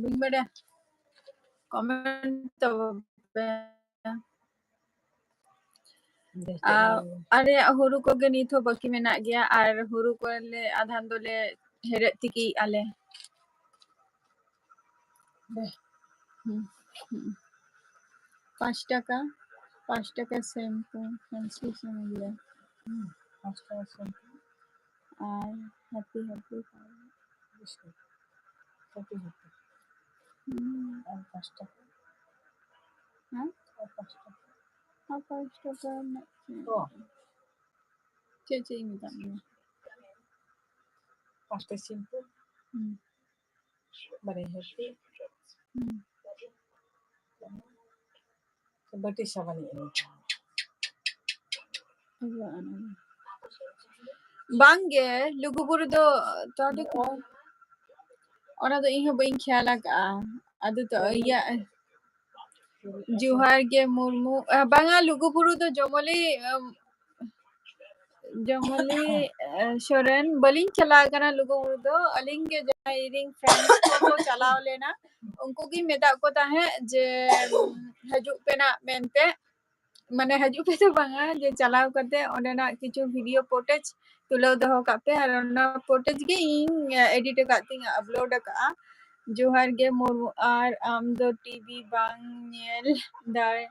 ᱵᱟᱹᱧ ᱵᱟᱰᱟᱭᱟ᱾ ᱠᱚᱢᱮᱱᱴ ᱛᱟᱵᱚᱱ ᱯᱮ᱾ ᱟᱨ, ᱟᱞᱮᱭᱟᱜ ᱦᱩᱲᱩ ᱠᱚᱜᱮ ᱱᱤᱛ ᱦᱚᱸ ᱵᱟᱹᱠᱤ ᱢᱮᱱᱟᱜ ᱜᱮᱭᱟ, ᱟᱨ ᱦᱩᱲᱩ ᱠᱚᱞᱮ ᱟᱫᱷᱟᱱ ᱫᱚᱞᱮ ᱦᱮᱲᱦᱮᱫ ᱛᱤᱠᱤᱭᱮᱫᱼᱟ ᱞᱮ᱾ ᱦᱩᱸ, ᱦᱩᱸ᱾ ᱯᱟᱸᱪ ᱴᱟᱠᱟ, ᱯᱟᱸᱪ ᱴᱟᱠᱟ ᱥᱮᱢᱯᱩ, ᱯᱟᱸᱪ ᱴᱟᱠᱟ ᱥᱮᱢᱯᱩ᱾ ᱟᱨ ᱦᱟᱯᱤ ᱦᱟᱯᱤ᱾ ᱦᱩᱸ᱾ ᱟᱨ ᱯᱟᱸᱪ ᱴᱟᱠᱟ᱾ ᱦᱮᱸ? ᱟᱨ ᱯᱟᱸᱪ ᱴᱟᱠᱟ᱾ ᱟᱨ ᱯᱟᱸᱪ ᱴᱟᱠᱟ ᱨᱮᱱᱟᱜ ᱪᱮᱫ? ᱚ᱾ ᱪᱮᱫ, ᱪᱮᱫ ᱤᱧ ᱢᱮᱛᱟᱫ ᱢᱮᱭᱟ? ᱯᱟᱸᱪᱴᱟ ᱥᱤᱢᱯᱩ᱾ ᱦᱩᱸ᱾ ᱵᱟᱨᱭᱟ ᱦᱮᱯᱤ᱾ ᱦᱩᱸ᱾ ᱵᱟᱹᱴᱤ ᱥᱟᱵᱟᱱ ᱤᱧ ᱮᱢ᱾ ᱵᱟᱝᱜᱮ, ᱞᱩᱜᱩᱵᱩᱨᱩ ᱫᱚ ᱛᱟᱦᱞᱮ ᱠᱚ, ᱚᱱᱟ ᱫᱚ ᱤᱧ ᱦᱚᱸ ᱵᱟᱹᱧ ᱠᱷᱮᱭᱟᱞ ᱟᱠᱟᱫᱼᱟ᱾ ᱟᱫᱚ ᱛᱚ ᱤᱭᱟᱹ, ᱡᱚᱦᱟᱨ ᱜᱮ ᱢᱩᱨᱢᱩ, ᱟ, ᱵᱟᱝᱟ, ᱞᱩᱜᱩᱵᱩᱨᱩ ᱫᱚ ᱡᱚᱢᱚᱞᱤ, ᱟᱢ, ᱡᱚᱢᱚᱞᱤ, ᱮ, ᱥᱚᱨᱮᱱ, ᱵᱟᱹᱞᱤᱧ ᱪᱟᱞᱟᱣ ᱟᱠᱟᱱᱟ ᱞᱩᱜᱩᱵᱩᱨᱩ ᱫᱚ᱾ ᱟᱹᱞᱤᱧ ᱜᱮ ᱡᱟᱦᱟᱸᱭ ᱤᱧ ᱨᱮᱱ friends ᱠᱚᱠᱚ ᱪᱟᱞᱟᱣ ᱞᱮᱱᱟ, ᱩᱱᱠᱩ ᱜᱤᱧ ᱢᱮᱛᱟᱜ ᱠᱚ ᱛᱟᱦᱮᱸᱫ ᱡᱮ, ᱩᱢ, ᱦᱤᱡᱩᱜ ᱯᱮ ᱱᱟᱜ ᱢᱮᱱᱛᱮ, ᱢᱟᱱᱮ ᱦᱤᱡᱩᱜ ᱯᱮ ᱫᱚ ᱵᱟᱝᱟ, ᱡᱮ ᱪᱟᱞᱟᱣ ᱠᱟᱛᱮ ᱚᱸᱰᱮᱱᱟᱜ ᱠᱤᱪᱷᱩ video footage ᱛᱩᱞᱟᱹᱣ ᱫᱚᱦᱚ ᱠᱟᱜ ᱯᱮ, ᱟᱨ ᱚᱱᱟ footage ᱜᱮ ᱤᱧ, ᱮ, edit ᱟᱠᱟᱫ ᱛᱤᱧ upload ᱟᱠᱟᱫᱼᱟ᱾ ᱡᱚᱦᱟᱨ ᱜᱮ ᱢᱩᱨᱢᱩ, ᱟᱨ ᱟᱢ ᱫᱚ TV ᱵᱟᱝ ᱧᱮᱞ ᱫᱟᱲᱮ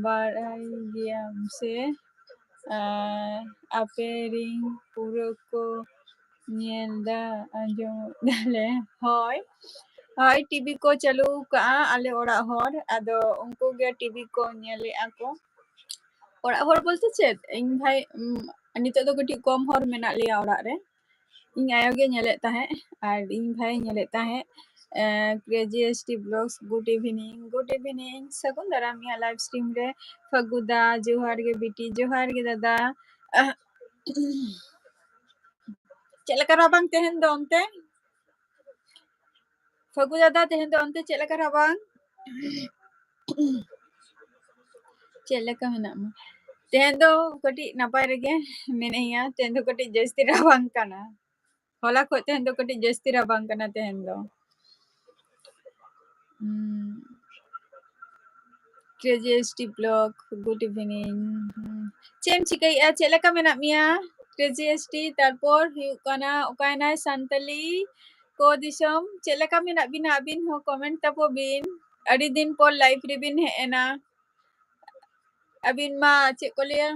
ᱵᱟᱲᱟᱭ ᱜᱮᱭᱟᱢ ᱥᱮ? ᱟᱨ ᱟᱯᱮ ᱨᱤᱱ ᱯᱩᱨᱟᱹ ᱠᱚ ᱧᱮᱞ ᱫᱟ, ᱟᱸᱡᱚᱢ ᱫᱟᱞᱮ᱾ ᱦᱳᱭ, ᱦᱳᱭ, TV ᱠᱚ ᱪᱟᱹᱞᱩ ᱠᱟᱜᱼᱟ ᱟᱞᱮ ᱚᱲᱟᱜ ᱦᱚᱲ, ᱟᱫᱚ ᱩᱱᱠᱩ ᱜᱮ TV ᱠᱚ ᱧᱮᱞᱮᱜᱼᱟ ᱠᱚ᱾ ᱚᱲᱟᱜ ᱦᱚᱲ ᱵᱚᱞᱛᱮ ᱪᱮᱫ, ᱤᱧ ᱵᱷᱟᱭ, ᱩᱢ, ᱱᱤᱛᱚᱜ ᱫᱚ ᱠᱟᱹᱴᱤᱡ ᱠᱚᱢ ᱦᱚᱲ ᱢᱮᱱᱟᱜ ᱞᱮᱭᱟ ᱚᱲᱟᱜ ᱨᱮ᱾ ᱤᱧ ᱟᱭᱳ ᱜᱮ ᱧᱮᱞᱮᱫ ᱛᱟᱦᱮᱸᱫ ᱟᱨ ᱤᱧ ᱵᱷᱟᱭ ᱧᱮᱞᱮᱫ ᱛᱟᱦᱮᱸᱫ᱾ Crazy S T blogs, good ᱤᱵᱷᱤᱱᱤᱝ, good ᱤᱵᱷᱤᱱᱤᱝ, ᱥᱟᱹᱜᱩᱱ ᱫᱟᱨᱟᱢ ᱤᱧᱟᱹᱜ ᱞᱟᱭᱤᱵᱷ ᱥᱴᱨᱤᱢ ᱨᱮ᱾ ᱯᱷᱟᱹᱜᱩᱫᱟ, ᱡᱚᱦᱟᱨ ᱜᱮ ᱵᱤᱴᱤ, ᱡᱚᱦᱟᱨ ᱜᱮ ᱫᱟᱫᱟ᱾ ᱪᱮᱫ ᱞᱮᱠᱟ ᱨᱟᱵᱟᱝ ᱛᱮᱦᱮᱧ ᱫᱚ ᱚᱱᱛᱮ? ᱯᱷᱟᱹᱜᱩ ᱫᱟᱫᱟ, ᱛᱮᱦᱮᱧ ᱫᱚ ᱚᱱᱛᱮ ᱪᱮᱫ ᱞᱮᱠᱟ ᱨᱟᱵᱟᱝ? ᱪᱮᱫ ᱞᱮᱠᱟ ᱢᱮᱱᱟᱜ ᱢᱟ? ᱛᱮᱦᱮᱧ ᱫᱚ ᱠᱟᱹᱴᱤᱡ ᱱᱟᱯᱟᱭ ᱨᱮᱜᱮ ᱢᱮᱱᱟᱹᱧᱟ᱾ ᱛᱮᱦᱮᱧ ᱫᱚ ᱠᱟᱹᱴᱤᱡ ᱡᱟᱹᱥᱛᱤ ᱨᱟᱵᱟᱝ ᱠᱟᱱᱟ᱾ ᱦᱚᱞᱟ ᱠᱷᱚᱡ ᱛᱮᱦᱮᱧ ᱫᱚ ᱠᱟᱹᱴᱤᱡ ᱡᱟᱹᱥᱛᱤ ᱨᱟᱵᱟᱝ ᱠᱟᱱᱟ ᱛᱮᱦᱮᱧ ᱫᱚ᱾ Crazy S T blog, good ᱤᱵᱷᱤᱱᱤᱝ᱾ ᱪᱮᱫ ᱮᱢ ᱪᱤᱠᱟᱹᱭᱮᱫᱼᱟ? ᱪᱮᱫ ᱞᱮᱠᱟ ᱢᱮᱱᱟᱜ ᱢᱮᱭᱟ? ᱠᱨᱮᱡᱤ ᱮᱥ ᱴᱤ, ᱛᱟᱨᱯᱚᱨ ᱦᱩᱭᱩᱜ ᱠᱟᱱᱟ ᱚᱠᱟᱭᱮᱱᱟᱭ ᱥᱟᱱᱛᱟᱞᱤ ᱠᱚ ᱫᱤᱥᱚᱢ, ᱪᱮᱫ ᱞᱮᱠᱟ ᱢᱮᱱᱟᱜ ᱵᱤᱱᱟ? ᱟᱹᱵᱤᱱ ᱦᱚᱸ ᱠᱚᱢᱮᱱᱴ ᱛᱟᱵᱚ ᱵᱤᱱ᱾ ᱟᱹᱰᱤ ᱫᱤᱱ ᱯᱚᱨ ᱞᱟᱭᱤᱵᱷ ᱨᱮᱵᱤᱱ ᱦᱮᱡ ᱮᱱᱟ᱾ ᱟᱹᱵᱤᱱ ᱢᱟ ᱪᱮᱫ ᱠᱚ ᱞᱟᱹᱭᱟ,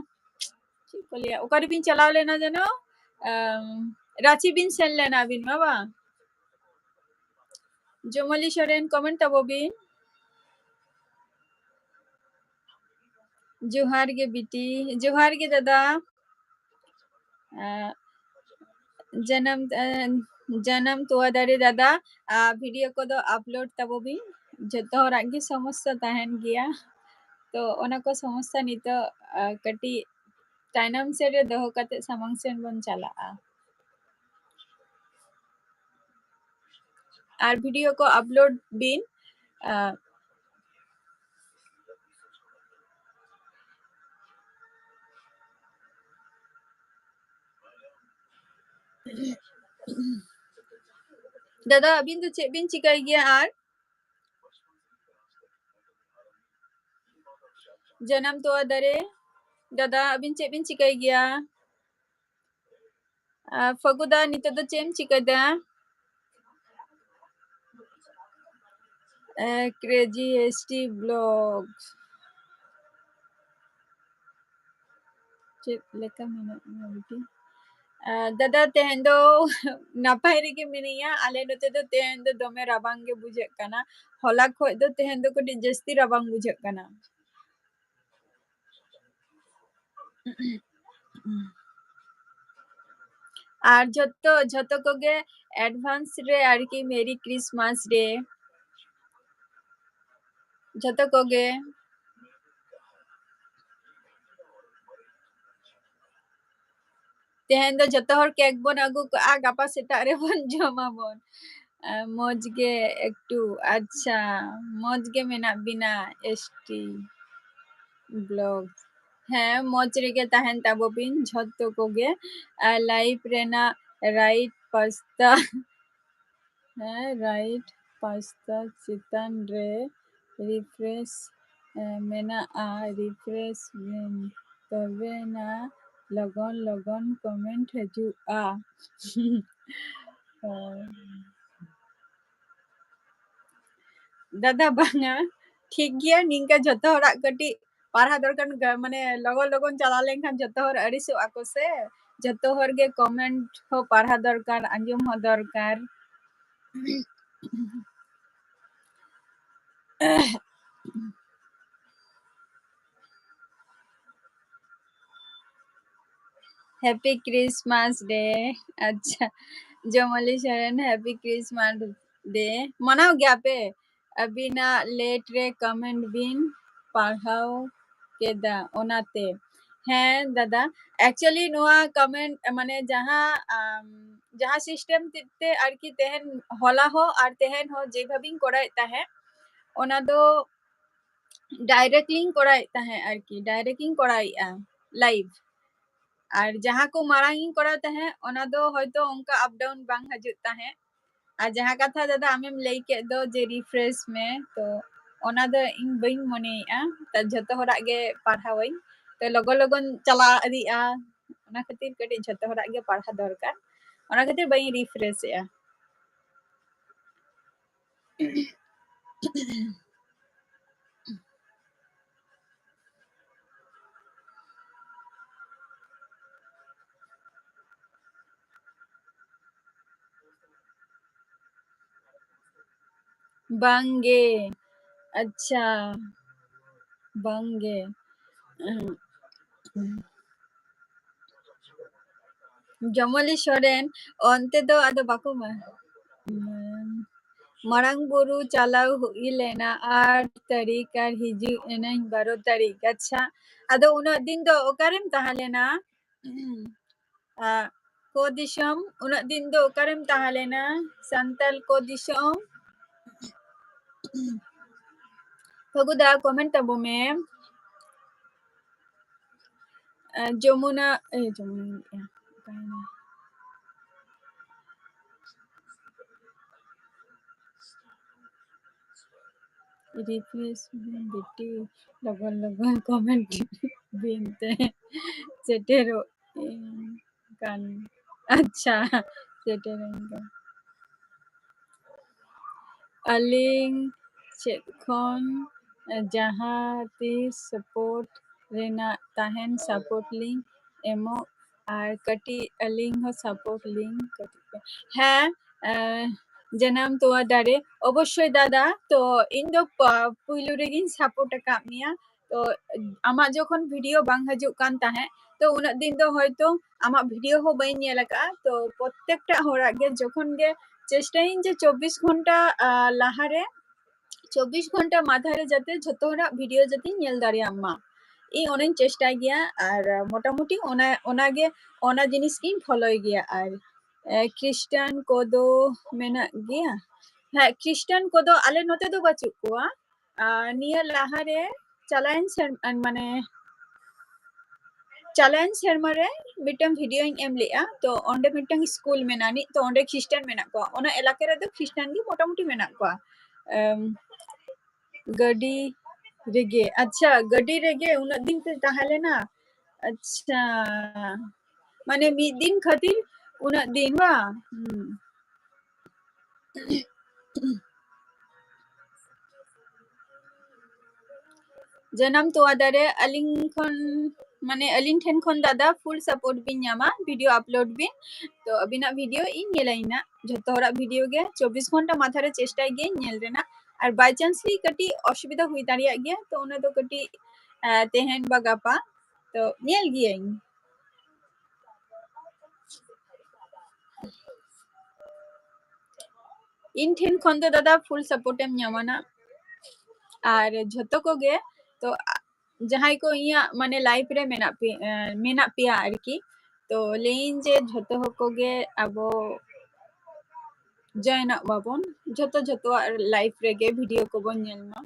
ᱪᱮᱫ ᱠᱚ ᱞᱟᱹᱭᱟ, ᱚᱠᱟ ᱨᱮᱵᱤᱱ ᱪᱟᱞᱟᱣ ᱞᱮᱱᱟ ᱡᱮᱱᱚ? ᱟᱢ, ᱨᱟᱸᱪᱤ ᱵᱤᱱ ᱥᱮᱱ ᱞᱮᱱᱟ ᱟᱹᱵᱤᱱ ᱢᱟ, ᱵᱟᱝ? ᱡᱚᱢᱚᱞᱤ ᱥᱚᱨᱮᱱ, ᱠᱚᱢᱮᱱᱴ ᱛᱟᱵᱚ ᱵᱤᱱ᱾ ᱡᱚᱦᱟᱨ ᱜᱮ ᱵᱤᱴᱤ, ᱡᱚᱦᱟᱨ ᱜᱮ ᱫᱟᱫᱟ᱾ ᱟᱸ, ᱡᱟᱱᱟᱢ, ᱟᱸ, ᱡᱟᱱᱟᱢ ᱛᱚᱣᱟ ᱫᱟᱨᱮ ᱫᱟᱫᱟ, ᱟᱸ, ᱵᱷᱤᱰᱤᱭᱳ ᱠᱚᱫᱚ ᱟᱯᱞᱳᱰ ᱛᱟᱵᱚ ᱵᱤᱱ᱾ ᱡᱚᱛᱚ ᱦᱚᱲᱟᱜ ᱜᱮ ᱥᱚᱢᱚᱥᱥᱟ ᱛᱟᱦᱮᱱ ᱜᱮᱭᱟ, ᱛᱚ ᱚᱱᱟ ᱠᱚ ᱥᱚᱢᱚᱥᱥᱟ ᱱᱤᱛᱚᱜ, ᱟᱸ, ᱠᱟᱹᱴᱤᱡ ᱛᱟᱭᱱᱚᱢ ᱥᱮᱫ ᱨᱮ ᱫᱚᱦᱚ ᱠᱟᱛᱮ ᱥᱟᱢᱟᱝ ᱥᱮᱱ ᱵᱚᱱ ᱪᱟᱞᱟᱜᱼᱟ᱾ ᱟᱨ ᱵᱷᱤᱰᱤᱭᱳ ᱠᱚ ᱟᱯᱞᱳᱰ ᱵᱤᱱ᱾ ᱟᱸ, ᱫᱟᱫᱟ, ᱟᱹᱵᱤᱱ ᱫᱚ ᱪᱮᱫ ᱵᱤᱱ ᱪᱤᱠᱟᱹᱭ ᱜᱮᱭᱟ? ᱟᱨ ᱡᱟᱱᱟᱢ ᱛᱚᱣᱟ ᱫᱟᱨᱮ, ᱫᱟᱫᱟ, ᱟᱹᱵᱤᱱ ᱪᱮᱫ ᱵᱤᱱ ᱪᱤᱠᱟᱹᱭ ᱜᱮᱭᱟ? ᱟᱨ ᱯᱷᱟᱹᱜᱩᱫᱟ, ᱱᱤᱛᱚᱜ ᱫᱚ ᱪᱮᱫ ᱮᱢ ᱪᱤᱠᱟᱹᱭᱮᱫᱟ? Crazy S T blog. ᱪᱮᱫ ᱞᱮᱠᱟ ᱢᱮᱱᱟᱜ ᱢᱮᱭᱟ ᱵᱤᱴᱤ? ᱟᱨ ᱫᱟᱫᱟ, ᱛᱮᱦᱮᱧ ᱫᱚ ᱱᱟᱯᱟᱭ ᱨᱮᱜᱮ ᱢᱤᱱᱟᱹᱧᱟ᱾ ᱟᱞᱮ ᱱᱚᱛᱮ ᱫᱚ ᱛᱮᱦᱮᱧ ᱫᱚ ᱫᱚᱢᱮ ᱨᱟᱵᱟᱝ ᱜᱮ ᱵᱩᱡᱷᱟᱹᱜ ᱠᱟᱱᱟ᱾ ᱦᱚᱞᱟ ᱠᱷᱚᱡ ᱫᱚ ᱛᱮᱦᱮᱧ ᱫᱚ ᱠᱟᱹᱴᱤᱡ ᱡᱟᱹᱥᱛᱤ ᱨᱟᱵᱟᱝ ᱵᱩᱡᱷᱟᱹᱜ ᱠᱟᱱᱟ᱾ ᱟᱨ ᱡᱷᱚᱛᱚ, ᱡᱷᱚᱛᱚ ᱠᱚᱜᱮ advance ᱨᱮ ᱟᱨᱠᱤ Merry Christmas Day᱾ ᱡᱷᱚᱛᱚ ᱠᱚᱜᱮ᱾ ᱛᱮᱦᱮᱧ ᱫᱚ ᱡᱷᱚᱛᱚ ᱦᱚᱲ cake ᱵᱚᱱ ᱟᱹᱜᱩ ᱠᱟᱜᱼᱟ, ᱜᱟᱯᱟ ᱥᱮᱛᱟᱜ ᱨᱮᱵᱚᱱ ᱡᱚᱢᱟᱵᱚᱱ᱾ ᱟᱨ ᱢᱚᱡᱽ ᱜᱮ ᱮᱠᱴᱩ, ᱟᱪᱪᱷᱟ, ᱢᱚᱡᱽ ᱜᱮ ᱢᱮᱱᱟᱜ ᱵᱤᱱᱟ, S T vlog᱾ ᱦᱮᱸ, ᱢᱚᱡᱽ ᱨᱮᱜᱮ ᱛᱟᱦᱮᱱ ᱛᱟᱵᱚ ᱵᱤᱱ ᱡᱷᱚᱛᱚ ᱠᱚᱜᱮ᱾ ᱟᱨ live ᱨᱮᱱᱟᱜ right ᱯᱟᱥᱴᱟ, ᱦᱮᱸ, right ᱯᱟᱥᱴᱟ ᱪᱮᱛᱟᱱ ᱨᱮ refresh, ᱮ, ᱢᱮᱱᱟᱜᱼᱟ, refresh ᱵᱤᱱ, ᱛᱚᱵᱮᱱᱟ ᱞᱚᱜᱚᱱ ᱞᱚᱜᱚᱱ comment ᱦᱤᱡᱩᱜᱼᱟ᱾ ᱚ᱾ ᱫᱟᱫᱟ, ᱵᱟᱝᱟ, ᱴᱷᱤᱠ ᱜᱮᱭᱟ, ᱱᱤᱝᱠᱟ ᱡᱷᱚᱛᱚ ᱦᱚᱲᱟᱜ ᱠᱟᱹᱴᱤᱡ ᱯᱟᱲᱦᱟᱣ ᱫᱚᱨᱠᱟᱨ, ᱜᱟ-, ᱢᱟᱱᱮ ᱞᱚᱜᱚᱱ ᱞᱚᱜᱚᱱ ᱪᱟᱞᱟᱣ ᱞᱮᱱᱠᱷᱟᱱ ᱡᱷᱚᱛᱚ ᱦᱚᱲ ᱟᱹᱲᱤᱥᱚᱜ ᱟᱠᱚ ᱥᱮ᱾ ᱡᱷᱚᱛᱚ ᱦᱚᱲ ᱜᱮ comment ᱦᱚᱸ ᱯᱟᱲᱦᱟᱣ ᱫᱚᱨᱠᱟᱨ, ᱟᱸᱡᱚᱢ ᱦᱚᱸ ᱫᱚᱨᱠᱟᱨ᱾ Happy Christmas Day. ᱟᱪᱪᱷᱟ, ᱡᱚᱢᱚᱞᱤ ᱥᱚᱨᱮᱱ, Happy Christmas Day᱾ ᱢᱟᱱᱟᱣ ᱜᱮᱭᱟ ᱯᱮ? ᱟᱹᱵᱤᱱᱟᱜ late ᱨᱮ comment ᱵᱤᱱ ᱯᱟᱲᱦᱟᱣ ᱠᱮᱫᱟ, ᱚᱱᱟᱛᱮ᱾ ᱦᱮᱸ ᱫᱟᱫᱟ, actually ᱱᱚᱣᱟ comment, ᱢᱟᱱᱮ ᱡᱟᱦᱟᱸ, ᱟᱢ, ᱡᱟᱦᱟᱸ system ᱛᱮ, ᱛᱮ ᱟᱨᱠᱤ ᱛᱮᱦᱮᱧ, ᱦᱚᱞᱟ ᱦᱚᱸ ᱟᱨ ᱛᱮᱦᱮᱧ ᱦᱚᱸ ᱡᱮᱵᱷᱟᱵᱤᱧ ᱠᱚᱨᱟᱣᱮᱫ ᱛᱟᱦᱮᱸᱫ, ᱚᱱᱟ ᱫᱚ direct ᱞᱤᱧ ᱠᱚᱨᱟᱣᱮᱫ ᱛᱟᱦᱮᱸᱫ ᱟᱨᱠᱤ, direct ᱤᱧ ᱠᱚᱨᱟᱣᱮᱫᱼᱟ live᱾ ᱟᱨ ᱡᱟᱦᱟᱸ ᱠᱚ ᱢᱟᱲᱟᱝ ᱤᱧ ᱠᱚᱨᱟᱣ ᱛᱟᱦᱮᱸᱫ, ᱚᱱᱟ ᱫᱚ ᱦᱚᱭᱛᱳ ᱚᱱᱠᱟ up down ᱵᱟᱝ ᱦᱤᱡᱩᱜ ᱛᱟᱦᱮᱸᱫ᱾ ᱟᱨ ᱡᱟᱦᱟᱸ ᱠᱟᱛᱷᱟ ᱫᱟᱫᱟ ᱟᱢᱮᱢ ᱞᱟᱹᱭ ᱠᱮᱫ ᱫᱚ ᱡᱮ refresh ᱢᱮ, ᱛᱚ ᱚᱱᱟ ᱫᱚ ᱤᱧ ᱵᱟᱹᱧ ᱢᱚᱱᱮᱭᱮᱫᱼᱟ᱾ ᱛᱚ ᱡᱷᱚᱛᱚ ᱦᱚᱲᱟᱜ ᱜᱮ ᱯᱟᱲᱦᱟᱣᱟᱹᱧ, ᱛᱚ ᱞᱚᱜᱚᱱ ᱞᱚᱜᱚᱱ ᱪᱟᱞᱟᱣ ᱤᱫᱤᱜᱼᱟ, ᱚᱱᱟ ᱠᱷᱟᱹᱛᱤᱨ ᱠᱟᱹᱴᱤᱡ ᱡᱷᱚᱛᱚ ᱦᱚᱲᱟᱜ ᱜᱮ ᱯᱟᱲᱦᱟᱣ ᱫᱚᱨᱠᱟᱨ, ᱚᱱᱟ ᱠᱷᱟᱹᱛᱤᱨ ᱵᱟᱹᱧ refresh ᱮᱫᱼᱟ᱾ ᱵᱟᱝᱜᱮ᱾ ᱟᱪᱪᱷᱟ, ᱵᱟᱝᱜᱮ᱾ ᱡᱚᱢᱚᱞᱤ ᱥᱚᱨᱮᱱ, ᱚᱱᱛᱮ ᱫᱚ ᱟᱫᱚ ᱵᱟᱠᱚ ᱢᱟ-, ᱩᱢ, ᱢᱟᱨᱟᱝ ᱵᱩᱨᱩ ᱪᱟᱞᱟᱣ ᱦᱩᱭ ᱞᱮᱱᱟ ᱟᱴ ᱛᱟᱹᱨᱤᱠᱷ ᱟᱨ ᱦᱤᱡᱩᱜ ᱮᱱᱟᱹᱧ ᱵᱟᱨᱚ ᱛᱟᱹᱨᱤᱠᱷ᱾ ᱟᱪᱪᱷᱟ, ᱟᱫᱚ ᱩᱱᱟᱹᱜ ᱫᱤᱱ ᱫᱚ ᱚᱠᱟᱨᱮᱢ ᱛᱟᱦᱮᱸ ᱞᱮᱱᱟ? ᱟ, ᱠᱚ ᱫᱤᱥᱚᱢ, ᱩᱱᱟᱹᱜ ᱫᱤᱱ ᱫᱚ ᱚᱠᱟᱨᱮᱢ ᱛᱟᱦᱮᱸ ᱞᱮᱱᱟ? ᱥᱟᱱᱛᱟᱞ ᱠᱚ ᱫᱤᱥᱚᱢ᱾ ᱯᱷᱟᱹᱜᱩ ᱫᱟ, comment ᱛᱟᱵᱚ ᱢᱮ᱾ ᱟ, ᱡᱚᱢᱩᱱᱟ, ᱮ, ᱡᱚᱢᱩᱱᱟ, ᱚᱠᱟᱭᱮᱱᱟ? Refresh ᱵᱤᱱ ᱵᱤᱴᱤ, ᱞᱚᱜᱚᱱ ᱞᱚᱜᱚᱱ comment ᱵᱤᱱ ᱛᱮ ᱥᱮᱴᱮᱨᱚᱜ ᱠᱟᱱ᱾ ᱟᱪᱪᱷᱟ, ᱥᱮᱴᱮᱨᱮᱱ ᱠᱟᱱ᱾ ᱟᱹᱞᱤᱧ ᱥᱮᱫ ᱠᱷᱚᱱ ᱡᱟᱦᱟᱸ ᱛᱤᱥ support ᱨᱮᱱᱟᱜ ᱛᱟᱦᱮᱱ support ᱞᱤᱧ ᱮᱢᱚᱜ, ᱟᱨ ᱠᱟᱹᱴᱤᱡ ᱟᱹᱞᱤᱧ ᱦᱚᱸ support ᱞᱤᱧ ᱠᱟᱹᱴᱤᱡ ᱯᱮ᱾ ᱦᱮᱸ, ᱮ, ᱡᱟᱱᱟᱢ ᱛᱚᱣᱟ ᱫᱟᱨᱮ, ᱚᱵᱚᱥᱥᱳᱭ ᱫᱟᱫᱟ, ᱛᱚ ᱤᱧ ᱫᱚ ᱯᱟ-, ᱯᱩᱭᱞᱩ ᱨᱮᱜᱮᱧ support ᱟᱠᱟᱫ ᱢᱮᱭᱟ᱾ ᱛᱚ ᱟᱢᱟᱜ ᱡᱚᱠᱷᱚᱱ video ᱵᱟᱝ ᱦᱤᱡᱩᱜ ᱠᱟᱱ ᱛᱟᱦᱮᱸᱫ, ᱛᱚ ᱩᱱᱟᱹᱜ ᱫᱤᱱ ᱫᱚ ᱦᱚᱭᱛᱚ ᱟᱢᱟᱜ video ᱦᱚᱸ ᱵᱟᱹᱧ ᱧᱮᱞ ᱟᱠᱟᱫᱼᱟ᱾ ᱛᱚ ᱯᱨᱚᱛᱛᱮᱠᱴᱟ ᱦᱚᱲᱟᱜ ᱜᱮ ᱡᱚᱠᱷᱚᱱ ᱜᱮ ᱪᱮᱥᱴᱟᱭᱟᱹᱧ ᱡᱮ ᱪᱚᱵᱵᱤᱥ ᱜᱷᱚᱱᱴᱟ, ᱟ, ᱞᱟᱦᱟᱨᱮ, ᱪᱚᱵᱵᱤᱥ ᱜᱷᱚᱱᱴᱟ ᱢᱟᱫᱷᱟᱨᱮ ᱡᱟᱛᱮ ᱡᱷᱚᱛᱚ ᱦᱚᱲᱟᱜ video ᱡᱟᱛᱮᱧ ᱧᱮᱞ ᱫᱟᱲᱮᱭᱟᱜ ᱢᱟ, ᱤᱧ ᱚᱱᱟᱧ ᱪᱮᱥᱴᱟᱭ ᱜᱮᱭᱟ᱾ ᱟᱨ ᱢᱚᱴᱟᱢᱩᱴᱤ ᱚᱱᱟ, ᱚᱱᱟᱜᱮ, ᱚᱱᱟ ᱡᱤᱱᱤᱥ ᱜᱤᱧ ᱯᱷᱚᱞᱳᱭ ᱜᱮᱭᱟ᱾ ᱟᱨ, ᱮ, ᱠᱷᱨᱤᱥᱴᱟᱱ ᱠᱚᱫᱚ ᱢᱮᱱᱟᱜ ᱜᱮᱭᱟ? ᱦᱮᱸ, ᱠᱷᱨᱤᱥᱴᱟᱱ ᱠᱚᱫᱚ ᱟᱞᱮ ᱱᱚᱛᱮ ᱫᱚ ᱵᱟᱹᱪᱩᱜ ᱠᱚᱣᱟ᱾ ᱟᱨ ᱱᱤᱭᱟᱹ ᱞᱟᱦᱟᱨᱮ ᱪᱟᱞᱟᱣᱮᱱ ᱥᱮᱨᱢᱟ, ᱢᱟᱱᱮ, ᱪᱟᱞᱟᱣᱮᱱ ᱥᱮᱨᱢᱟ ᱨᱮ ᱢᱤᱫᱴᱟᱝ videoᱧ ᱮᱢ ᱞᱮᱜᱼᱟ᱾ ᱛᱚ ᱚᱸᱰᱮ ᱢᱤᱫᱴᱟᱝ ᱥᱠᱩᱞ ᱢᱮᱱᱟᱜ ᱟᱹᱱᱤᱡ, ᱛᱚ ᱚᱸᱰᱮ ᱠᱷᱨᱤᱥᱴᱟᱱ ᱢᱮᱱᱟᱜ ᱠᱚᱣᱟ, ᱚᱱᱟ ᱮᱞᱟᱠᱟ ᱨᱮᱫᱚ ᱠᱷᱨᱤᱥᱴᱟᱱ ᱜᱮ ᱢᱚᱴᱟᱢᱩᱴᱤ ᱢᱮᱱᱟᱜ ᱠᱚᱣᱟ᱾ ᱮᱢ, ᱜᱟᱹᱰᱤ ᱨᱮᱜᱮ᱾ ᱟᱪᱪᱷᱟ, ᱜᱟᱹᱰᱤ ᱨᱮᱜᱮ ᱩᱱᱟᱹᱜ ᱫᱤᱱ ᱯᱮ ᱛᱟᱦᱮᱸ ᱞᱮᱱᱟ? ᱟᱪᱪᱷᱟ, ᱢᱟᱱᱮ ᱢᱤᱫ ᱫᱤᱱ ᱠᱷᱟᱹᱛᱤᱨ ᱩᱱᱟᱹᱜ ᱫᱤᱱ ᱵᱟᱝ? ᱦᱩᱸ᱾ ᱡᱟᱱᱟᱢ ᱛᱚᱣᱟ ᱫᱟᱨᱮ, ᱟᱹᱞᱤᱧ ᱠᱷᱚᱱ, ᱢᱟᱱᱮ ᱟᱹᱞᱤᱧ ᱴᱷᱮᱱ ᱠᱷᱚᱱ ᱫᱟᱫᱟ full support ᱵᱤᱱ ᱧᱟᱢᱟ, video upload ᱵᱤᱱ᱾ ᱛᱚ ᱟᱹᱵᱤᱱᱟᱜ video ᱤᱧ ᱧᱮᱞᱟ, ᱤᱧᱟᱹᱜ ᱡᱷᱚᱛᱚ ᱦᱚᱲᱟᱜ video ᱜᱮ ᱪᱚᱵᱵᱤᱥ ᱜᱷᱚᱱᱴᱟ ᱢᱟᱫᱷᱟᱨᱮ ᱪᱮᱥᱴᱟᱭ ᱜᱮ ᱧᱮᱞ ᱨᱮᱱᱟᱜ᱾ ᱟᱨ by chance ᱜᱮ ᱠᱟᱹᱴᱤᱡ ᱚᱥᱩᱵᱤᱫᱷᱟ ᱦᱩᱭ ᱫᱟᱲᱮᱭᱟᱜ ᱜᱮᱭᱟ, ᱛᱚ ᱚᱱᱟ ᱫᱚ ᱠᱟᱹᱴᱤᱡ, ᱟᱸ, ᱛᱮᱦᱮᱧ ᱵᱟ ᱜᱟᱯᱟ, ᱛᱚ ᱧᱮᱞ ᱜᱤᱭᱟᱹᱧ᱾ ᱤᱧ ᱴᱷᱮᱱ ᱠᱷᱚᱱ ᱫᱚ ᱫᱟᱫᱟ full support ᱮᱢ ᱧᱟᱢᱟ ᱱᱟᱜ᱾ ᱟᱨ ᱡᱷᱚᱛᱚ ᱠᱚᱜᱮ ᱛᱚ, ᱟ-, ᱡᱟᱦᱟᱸᱭ ᱠᱚ ᱤᱧᱟᱹᱜ ᱢᱟᱱᱮ live ᱨᱮ ᱢᱮᱱᱟᱜ ᱯᱮ-, ᱮ, ᱢᱮᱱᱟᱜ ᱯᱮᱭᱟ ᱟᱨᱠᱤ, ᱛᱚ ᱞᱟᱹᱭᱟᱹᱧ ᱡᱮ ᱡᱷᱚᱛᱚ ᱦᱚᱲ ᱠᱚᱜᱮ ᱟᱵᱚ join ᱚᱜ ᱢᱟᱵᱚᱱ, ᱡᱷᱚᱛᱚ ᱡᱷᱚᱛᱚᱣᱟᱜ live ᱨᱮᱜᱮ video ᱠᱚᱵᱚᱱ ᱧᱮᱞ ᱢᱟ᱾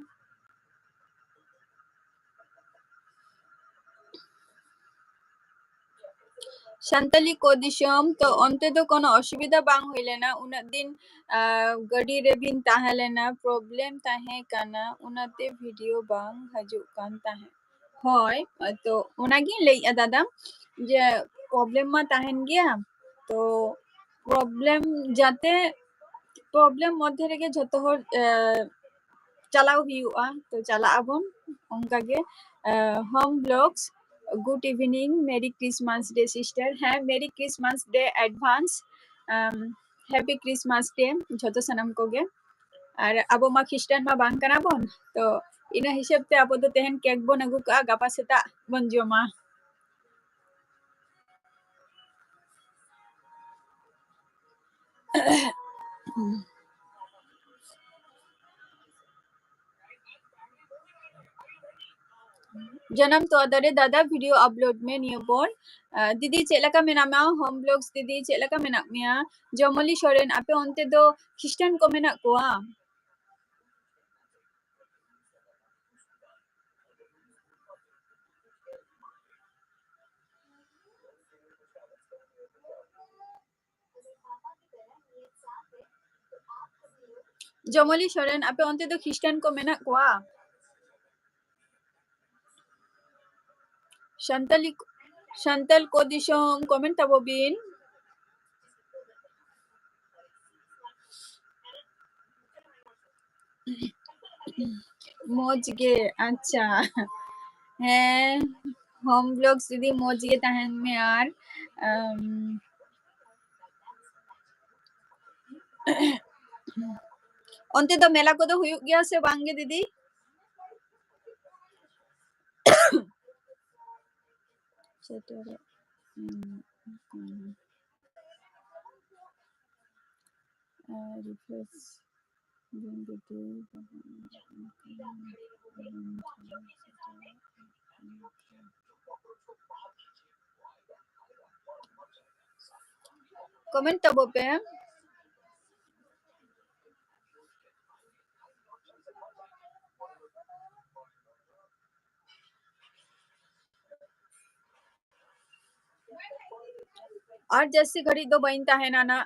ᱥᱟᱱᱛᱟᱞᱤ ᱠᱚ ᱫᱤᱥᱚᱢ, ᱛᱚ ᱚᱱᱛᱮ ᱫᱚ ᱠᱳᱱᱳ ᱚᱥᱩᱵᱤᱫᱷᱟ ᱵᱟᱝ ᱦᱩᱭ ᱞᱮᱱᱟ ᱩᱱᱟᱹᱜ ᱫᱤᱱ, ᱟᱨ ᱜᱟᱹᱰᱤ ᱨᱮᱵᱤᱱ ᱛᱟᱦᱮᱸ ᱞᱮᱱᱟ, problem ᱛᱟᱦᱮᱸ ᱠᱟᱱᱟ, ᱚᱱᱟᱛᱮ video ᱵᱟᱝ ᱦᱤᱡᱩᱜ ᱠᱟᱱ ᱛᱟᱦᱮᱸᱫ᱾ ᱦᱳᱭ, ᱛᱚ ᱚᱱᱟᱜᱤᱧ ᱞᱟᱹᱭᱮᱫᱼᱟ ᱫᱟᱫᱟ, ᱡᱮ problem ᱢᱟ ᱛᱟᱦᱮᱱ ᱜᱮᱭᱟ, ᱛᱚ problem ᱡᱟᱛᱮ, problem ᱢᱚᱫᱽᱫᱷᱮ ᱨᱮᱜᱮ ᱡᱷᱚᱛᱚ ᱦᱚᱲ, ᱮ, ᱪᱟᱞᱟᱣ ᱦᱩᱭᱩᱜᱼᱟ, ᱛᱚ ᱪᱟᱞᱟᱜ ᱟᱵᱚᱱ ᱚᱱᱠᱟᱜᱮ᱾ ᱮ, Home Vlogs, good evening, Merry Christmas Day sister. ᱦᱮᱸ, Merry Christmas Day advance, ᱟᱢ, Happy Christmas Day ᱡᱷᱚᱛᱚ ᱥᱟᱱᱟᱢ ᱠᱚᱜᱮ᱾ ᱟᱨ ᱟᱵᱚ ᱢᱟ ᱠᱷᱨᱤᱥᱴᱟᱱ ᱢᱟ ᱵᱟᱝ ᱠᱟᱱᱟ ᱵᱚᱱ, ᱛᱚ ᱤᱱᱟᱹ ᱦᱤᱥᱟᱹᱵ ᱛᱮ ᱟᱵᱚ ᱫᱚ ᱛᱮᱦᱮᱧ cake ᱵᱚᱱ ᱟᱹᱜᱩ ᱠᱟᱜᱼᱟ, ᱜᱟᱯᱟ ᱥᱮᱛᱟᱜ ᱵᱚᱱ ᱡᱚᱢᱟ᱾ ᱡᱟᱱᱟᱢ ᱛᱚᱣᱟ ᱫᱟᱨᱮ ᱫᱟᱫᱟ video upload ᱢᱮ ᱱᱤᱭᱟᱹ ᱯᱚᱨ᱾ ᱟᱸ, ᱫᱤᱫᱤ ᱪᱮᱫ ᱞᱮᱠᱟ ᱢᱮᱱᱟᱢᱟ? Home Vlogs ᱫᱤᱫᱤ ᱪᱮᱫ ᱞᱮᱠᱟ ᱢᱮᱱᱟᱜ ᱢᱮᱭᱟ? ᱡᱚᱢᱚᱞᱤ ᱥᱚᱨᱮᱱ, ᱟᱯᱮ ᱚᱱᱛᱮ ᱫᱚ ᱠᱷᱨᱤᱥᱴᱟᱱ ᱠᱚ ᱢᱮᱱᱟᱜ ᱠᱚᱣᱟ? ᱡᱚᱢᱚᱞᱤ ᱥᱚᱨᱮᱱ, ᱟᱯᱮ ᱚᱱᱛᱮ ᱫᱚ ᱠᱷᱨᱤᱥᱴᱟᱱ ᱠᱚ ᱢᱮᱱᱟᱜ ᱠᱚᱣᱟ? ᱥᱟᱱᱛᱟᱞᱤ, ᱥᱟᱱᱛᱟᱞ ᱠᱚ ᱫᱤᱥᱚᱢ comment ᱛᱟᱵᱚ ᱵᱤᱱ᱾ ᱢᱚᱡᱽ ᱜᱮ, ᱟᱪᱪᱷᱟ᱾ ᱦᱮᱸ, Home Vlogs ᱫᱤᱫᱤ ᱢᱚᱡᱽ ᱜᱮ ᱛᱟᱦᱮᱱ ᱢᱮ᱾ ᱟᱨ, ᱟᱢ, ᱚᱱᱛᱮ ᱫᱚ ᱢᱮᱞᱟ ᱠᱚᱫᱚ ᱦᱩᱭᱩᱜ ᱜᱮᱭᱟ ᱥᱮ ᱵᱟᱝ ᱜᱮ ᱫᱤᱫᱤ? ᱥᱮᱴᱮᱨᱚᱜ, ᱩᱸ, ᱩᱸ᱾ ᱨᱤᱯᱷᱨᱮᱥ ᱫᱤᱱ ᱡᱩᱫᱤ ᱠᱚᱢᱮᱱᱴ ᱛᱟᱵᱚ ᱯᱮ᱾ ᱟᱨ ᱡᱟᱹᱥᱛᱤ ᱜᱷᱟᱹᱲᱤᱡ ᱫᱚ ᱵᱟᱹᱧ ᱛᱟᱦᱮᱱᱟ ᱱᱟᱜ᱾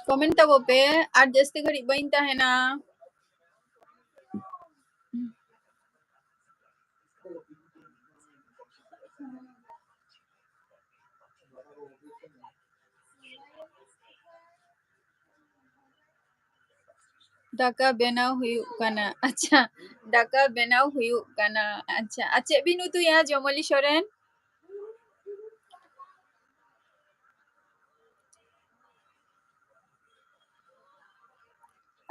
ᱠᱚᱢᱮᱱᱴ ᱛᱟᱵᱚ ᱯᱮ, ᱟᱨ ᱡᱟᱹᱥᱛᱤ ᱜᱷᱟᱹᱲᱤᱡ ᱵᱟᱹᱧ ᱛᱟᱦᱮᱱᱟ᱾ ᱫᱟᱠᱟ ᱵᱮᱱᱟᱣ ᱦᱩᱭᱩᱜ ᱠᱟᱱᱟ᱾ ᱟᱪᱪᱷᱟ, ᱫᱟᱠᱟ ᱵᱮᱱᱟᱣ ᱦᱩᱭᱩᱜ ᱠᱟᱱᱟ᱾ ᱟᱪᱪᱷᱟ, ᱟᱨ ᱪᱮᱫ ᱵᱤᱱ ᱩᱛᱩᱭᱟ, ᱡᱚᱢᱚᱞᱤ ᱥᱚᱨᱮᱱ?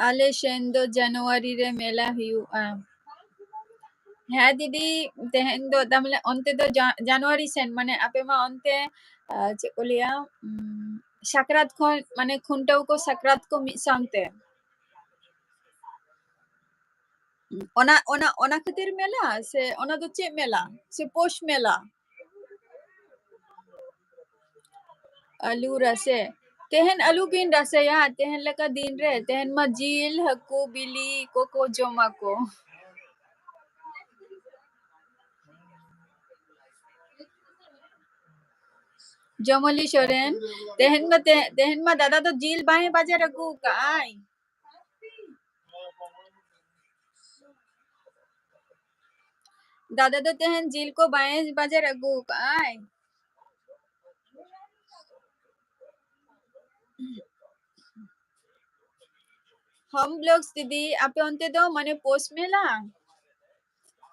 ᱟᱞᱮ ᱥᱮᱱ ᱫᱚ ᱡᱟᱱᱩᱣᱟᱨᱤ ᱨᱮ ᱢᱮᱞᱟ ᱦᱩᱭᱩᱜᱼᱟ᱾ ᱦᱮᱸ ᱫᱤᱫᱤ, ᱛᱮᱦᱮᱧ ᱫᱚ ᱛᱟᱨ ᱢᱟᱱᱮ ᱚᱱᱛᱮ ᱫᱚ ᱡᱟ-, ᱡᱟᱱᱩᱣᱟᱨᱤ ᱥᱮᱱ, ᱢᱟᱱᱮ ᱟᱯᱮ ᱢᱟ ᱚᱱᱛᱮ, ᱟᱨ ᱪᱮᱫ ᱠᱚ ᱞᱟᱹᱭᱟ, ᱩᱢ, ᱥᱟᱠᱨᱟᱛ ᱠᱷᱚᱱ, ᱢᱟᱱᱮ ᱠᱷᱩᱱᱴᱟᱹᱣ ᱠᱚ ᱥᱟᱠᱨᱟᱛ ᱠᱚ ᱢᱤᱫ ᱥᱟᱶᱛᱮ᱾ ᱚᱱᱟ, ᱚᱱᱟ, ᱚᱱᱟ ᱠᱷᱟᱹᱛᱤᱨ ᱢᱮᱞᱟ ᱥᱮ ᱚᱱᱟ ᱫᱚ ᱪᱮᱫ ᱢᱮᱞᱟ? ᱥᱮ ᱯᱳᱥ ᱢᱮᱞᱟ? ᱟᱹᱞᱩ ᱨᱟᱥᱮ᱾ ᱛᱮᱦᱮᱧ ᱟᱹᱞᱩ ᱵᱤᱱ ᱨᱟᱥᱮᱭᱟ, ᱛᱮᱦᱮᱧ ᱞᱮᱠᱟ ᱫᱤᱱ ᱨᱮ᱾ ᱛᱮᱦᱮᱧ ᱢᱟ ᱡᱤᱞ, ᱦᱟᱹᱠᱩ, ᱵᱤᱞᱤ ᱠᱚᱠᱚ ᱡᱚᱢᱟ ᱠᱚ᱾ ᱡᱚᱢᱚᱞᱤ ᱥᱚᱨᱮᱱ, ᱛᱮᱦᱮᱧ ᱢᱟ ᱛᱮ-, ᱛᱮᱦᱮᱧ ᱢᱟ ᱫᱟᱫᱟ ᱫᱚ ᱡᱤᱞ ᱵᱟᱭ ᱵᱟᱡᱟᱨ ᱟᱹᱜᱩ ᱠᱟᱜᱼᱟᱭ᱾ ᱫᱟᱫᱟ ᱫᱚ ᱛᱮᱦᱮᱧ ᱡᱤᱞ ᱠᱚ ᱵᱟᱭ ᱵᱟᱡᱟᱨ ᱟᱹᱜᱩ ᱠᱟᱜᱼᱟᱭ᱾ ᱦᱳᱢ ᱵᱞᱚᱜᱥ ᱫᱤᱫᱤ, ᱟᱯᱮ ᱚᱱᱛᱮ ᱫᱚ ᱢᱟᱱᱮ ᱯᱳᱥ ᱢᱮᱞᱟ?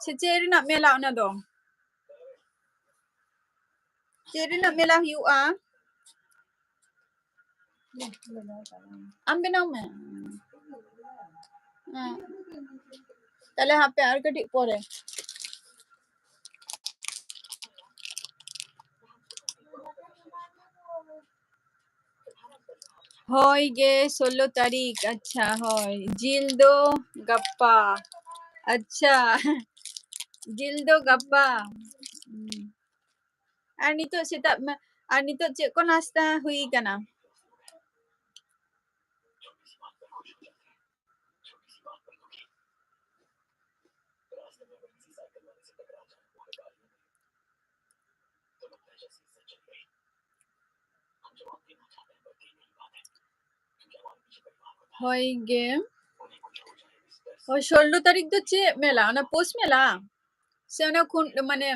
ᱥᱮ ᱪᱮᱫ ᱨᱮᱱᱟᱜ ᱢᱮᱞᱟ ᱚᱱᱟ ᱫᱚ? ᱪᱮᱫ ᱨᱮᱱᱟᱜ ᱢᱮᱞᱟ ᱦᱩᱭᱩᱜᱼᱟ? ᱟᱢ ᱵᱮᱱᱟᱣ ᱢᱮ᱾ ᱦᱮᱸ᱾ ᱛᱟᱦᱞᱮ ᱦᱟᱯᱮ ᱟᱨ ᱠᱟᱹᱴᱤᱡ ᱯᱚᱨᱮ᱾ ᱦᱳᱭ ᱜᱮ, ᱥᱳᱞᱞᱳ ᱛᱟᱹᱨᱤᱠᱷ᱾ ᱟᱪᱪᱷᱟ, ᱦᱳᱭ, ᱡᱤᱞ ᱫᱚ ᱜᱟᱯᱟ᱾ ᱟᱪᱪᱷᱟ, ᱡᱤᱞ ᱫᱚ ᱜᱟᱯᱟ᱾ ᱦᱩᱸ᱾ ᱟᱨ ᱱᱤᱛᱚᱜ ᱥᱮᱛᱟᱜ ᱢᱟ-, ᱟᱨ ᱱᱤᱛᱚᱜ ᱪᱮᱫ ᱠᱚ ᱱᱟᱥᱛᱟ ᱦᱩᱭ ᱠᱟᱱᱟ? ᱦᱳᱭ ᱜᱮ᱾ ᱦᱳᱭ, ᱥᱳᱞᱞᱳ ᱛᱟᱹᱨᱤᱠᱷ ᱫᱚ ᱪᱮᱫ ᱢᱮᱞᱟ? ᱚᱱᱟ ᱯᱳᱥ ᱢᱮᱞᱟ? ᱥᱮ ᱚᱱᱟ ᱠᱷᱩᱱ-, ᱢᱟᱱᱮ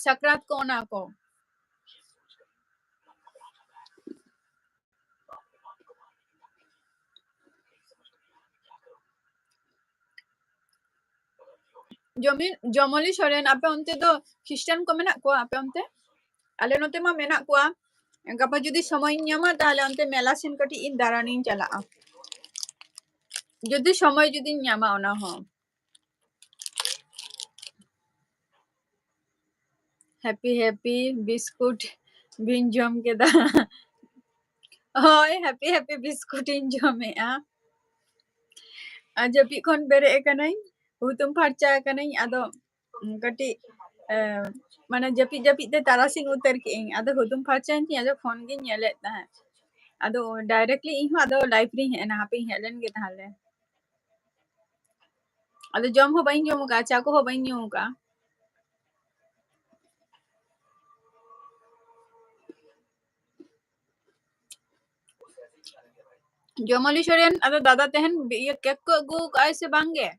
ᱥᱟᱠᱨᱟᱛ ᱠᱚ ᱚᱱᱟ ᱠᱚ? ᱡᱚᱢᱤ-, ᱡᱚᱢᱚᱞᱤ ᱥᱚᱨᱮᱱ, ᱟᱯᱮ ᱚᱱᱛᱮ ᱫᱚ ᱠᱷᱨᱤᱥᱴᱟᱱ ᱠᱚ ᱢᱮᱱᱟᱜ ᱠᱚᱣᱟ ᱟᱯᱮ ᱚᱱᱛᱮ? ᱟᱞᱮ ᱱᱚᱛᱮ ᱢᱟ ᱢᱮᱱᱟᱜ ᱠᱚᱣᱟ᱾ ᱜᱟᱯᱟ ᱡᱩᱫᱤ ᱥᱚᱢᱚᱭᱤᱧ ᱧᱟᱢᱟ, ᱛᱟᱦᱞᱮ ᱚᱱᱛᱮ ᱢᱮᱞᱟ ᱥᱮᱱ ᱠᱟᱹᱴᱤᱡ ᱤᱧ ᱫᱟᱬᱟᱱᱤᱧ ᱪᱟᱞᱟᱜᱼᱟ᱾ ᱡᱩᱫᱤ ᱥᱚᱢᱚᱭ ᱡᱩᱫᱤᱧ ᱧᱟᱢᱟ ᱚᱱᱟ ᱦᱚᱸ᱾ ᱦᱮᱯᱤ ᱦᱮᱯᱤ ᱵᱤᱥᱠᱩᱴ ᱵᱤᱱ ᱡᱚᱢ ᱠᱮᱫᱟ? ᱦᱳᱭ, ᱦᱮᱯᱤ ᱦᱮᱯᱤ ᱵᱤᱥᱠᱩᱴ ᱤᱧ ᱡᱚᱢᱮᱜᱼᱟ᱾ ᱟᱨ ᱡᱟᱹᱯᱤᱫ ᱠᱷᱚᱱ ᱵᱮᱨᱮᱫ ᱟᱠᱟᱱᱟᱹᱧ, ᱦᱩᱛᱩᱢ ᱯᱷᱟᱨᱪᱟ ᱟᱠᱟᱱᱟᱹᱧ, ᱟᱫᱚ, ᱩᱸ, ᱠᱟᱹᱴᱤᱡ, ᱮ, ᱢᱟᱱᱮ ᱡᱟᱹᱯᱤᱫ ᱡᱟᱹᱯᱤᱫ ᱛᱮ ᱛᱟᱨᱟᱥᱤᱧ ᱩᱛᱟᱹᱨ ᱠᱮᱜᱼᱟᱹᱧ᱾ ᱟᱫᱚ ᱦᱩᱛᱩᱢ ᱯᱷᱟᱨᱪᱟᱭᱮᱱ ᱛᱤᱧ, ᱟᱫᱚ ᱯᱷᱳᱱ ᱜᱤᱧ ᱧᱮᱞᱮᱫ ᱛᱟᱦᱮᱸᱫ᱾ ᱟᱫᱚ directly ᱤᱧ ᱦᱚᱸ ᱟᱫᱚ live ᱨᱤᱧ ᱦᱮᱡ ᱮᱱᱟ, ᱦᱟᱯᱮᱧ ᱦᱮᱡ ᱞᱮᱱ ᱜᱮ ᱛᱟᱦᱞᱮ᱾ ᱟᱫᱚ ᱡᱚᱢ ᱦᱚᱸ ᱵᱟᱹᱧ ᱡᱚᱢ ᱟᱠᱟᱫᱼᱟ, ᱪᱟ ᱠᱚᱦᱚᱸ ᱵᱟᱹᱧ ᱧᱩ ᱟᱠᱟᱫᱼᱟ᱾ ᱡᱚᱢᱟᱞᱤ ᱥᱚᱨᱮᱱ, ᱟᱫᱚ ᱫᱟᱫᱟ ᱛᱮᱦᱮᱧ ᱤᱭᱟᱹ cake ᱠᱚ ᱟᱹᱜᱩ ᱟᱠᱟᱫᱼᱟᱭ ᱥᱮ ᱵᱟᱝ ᱜᱮ?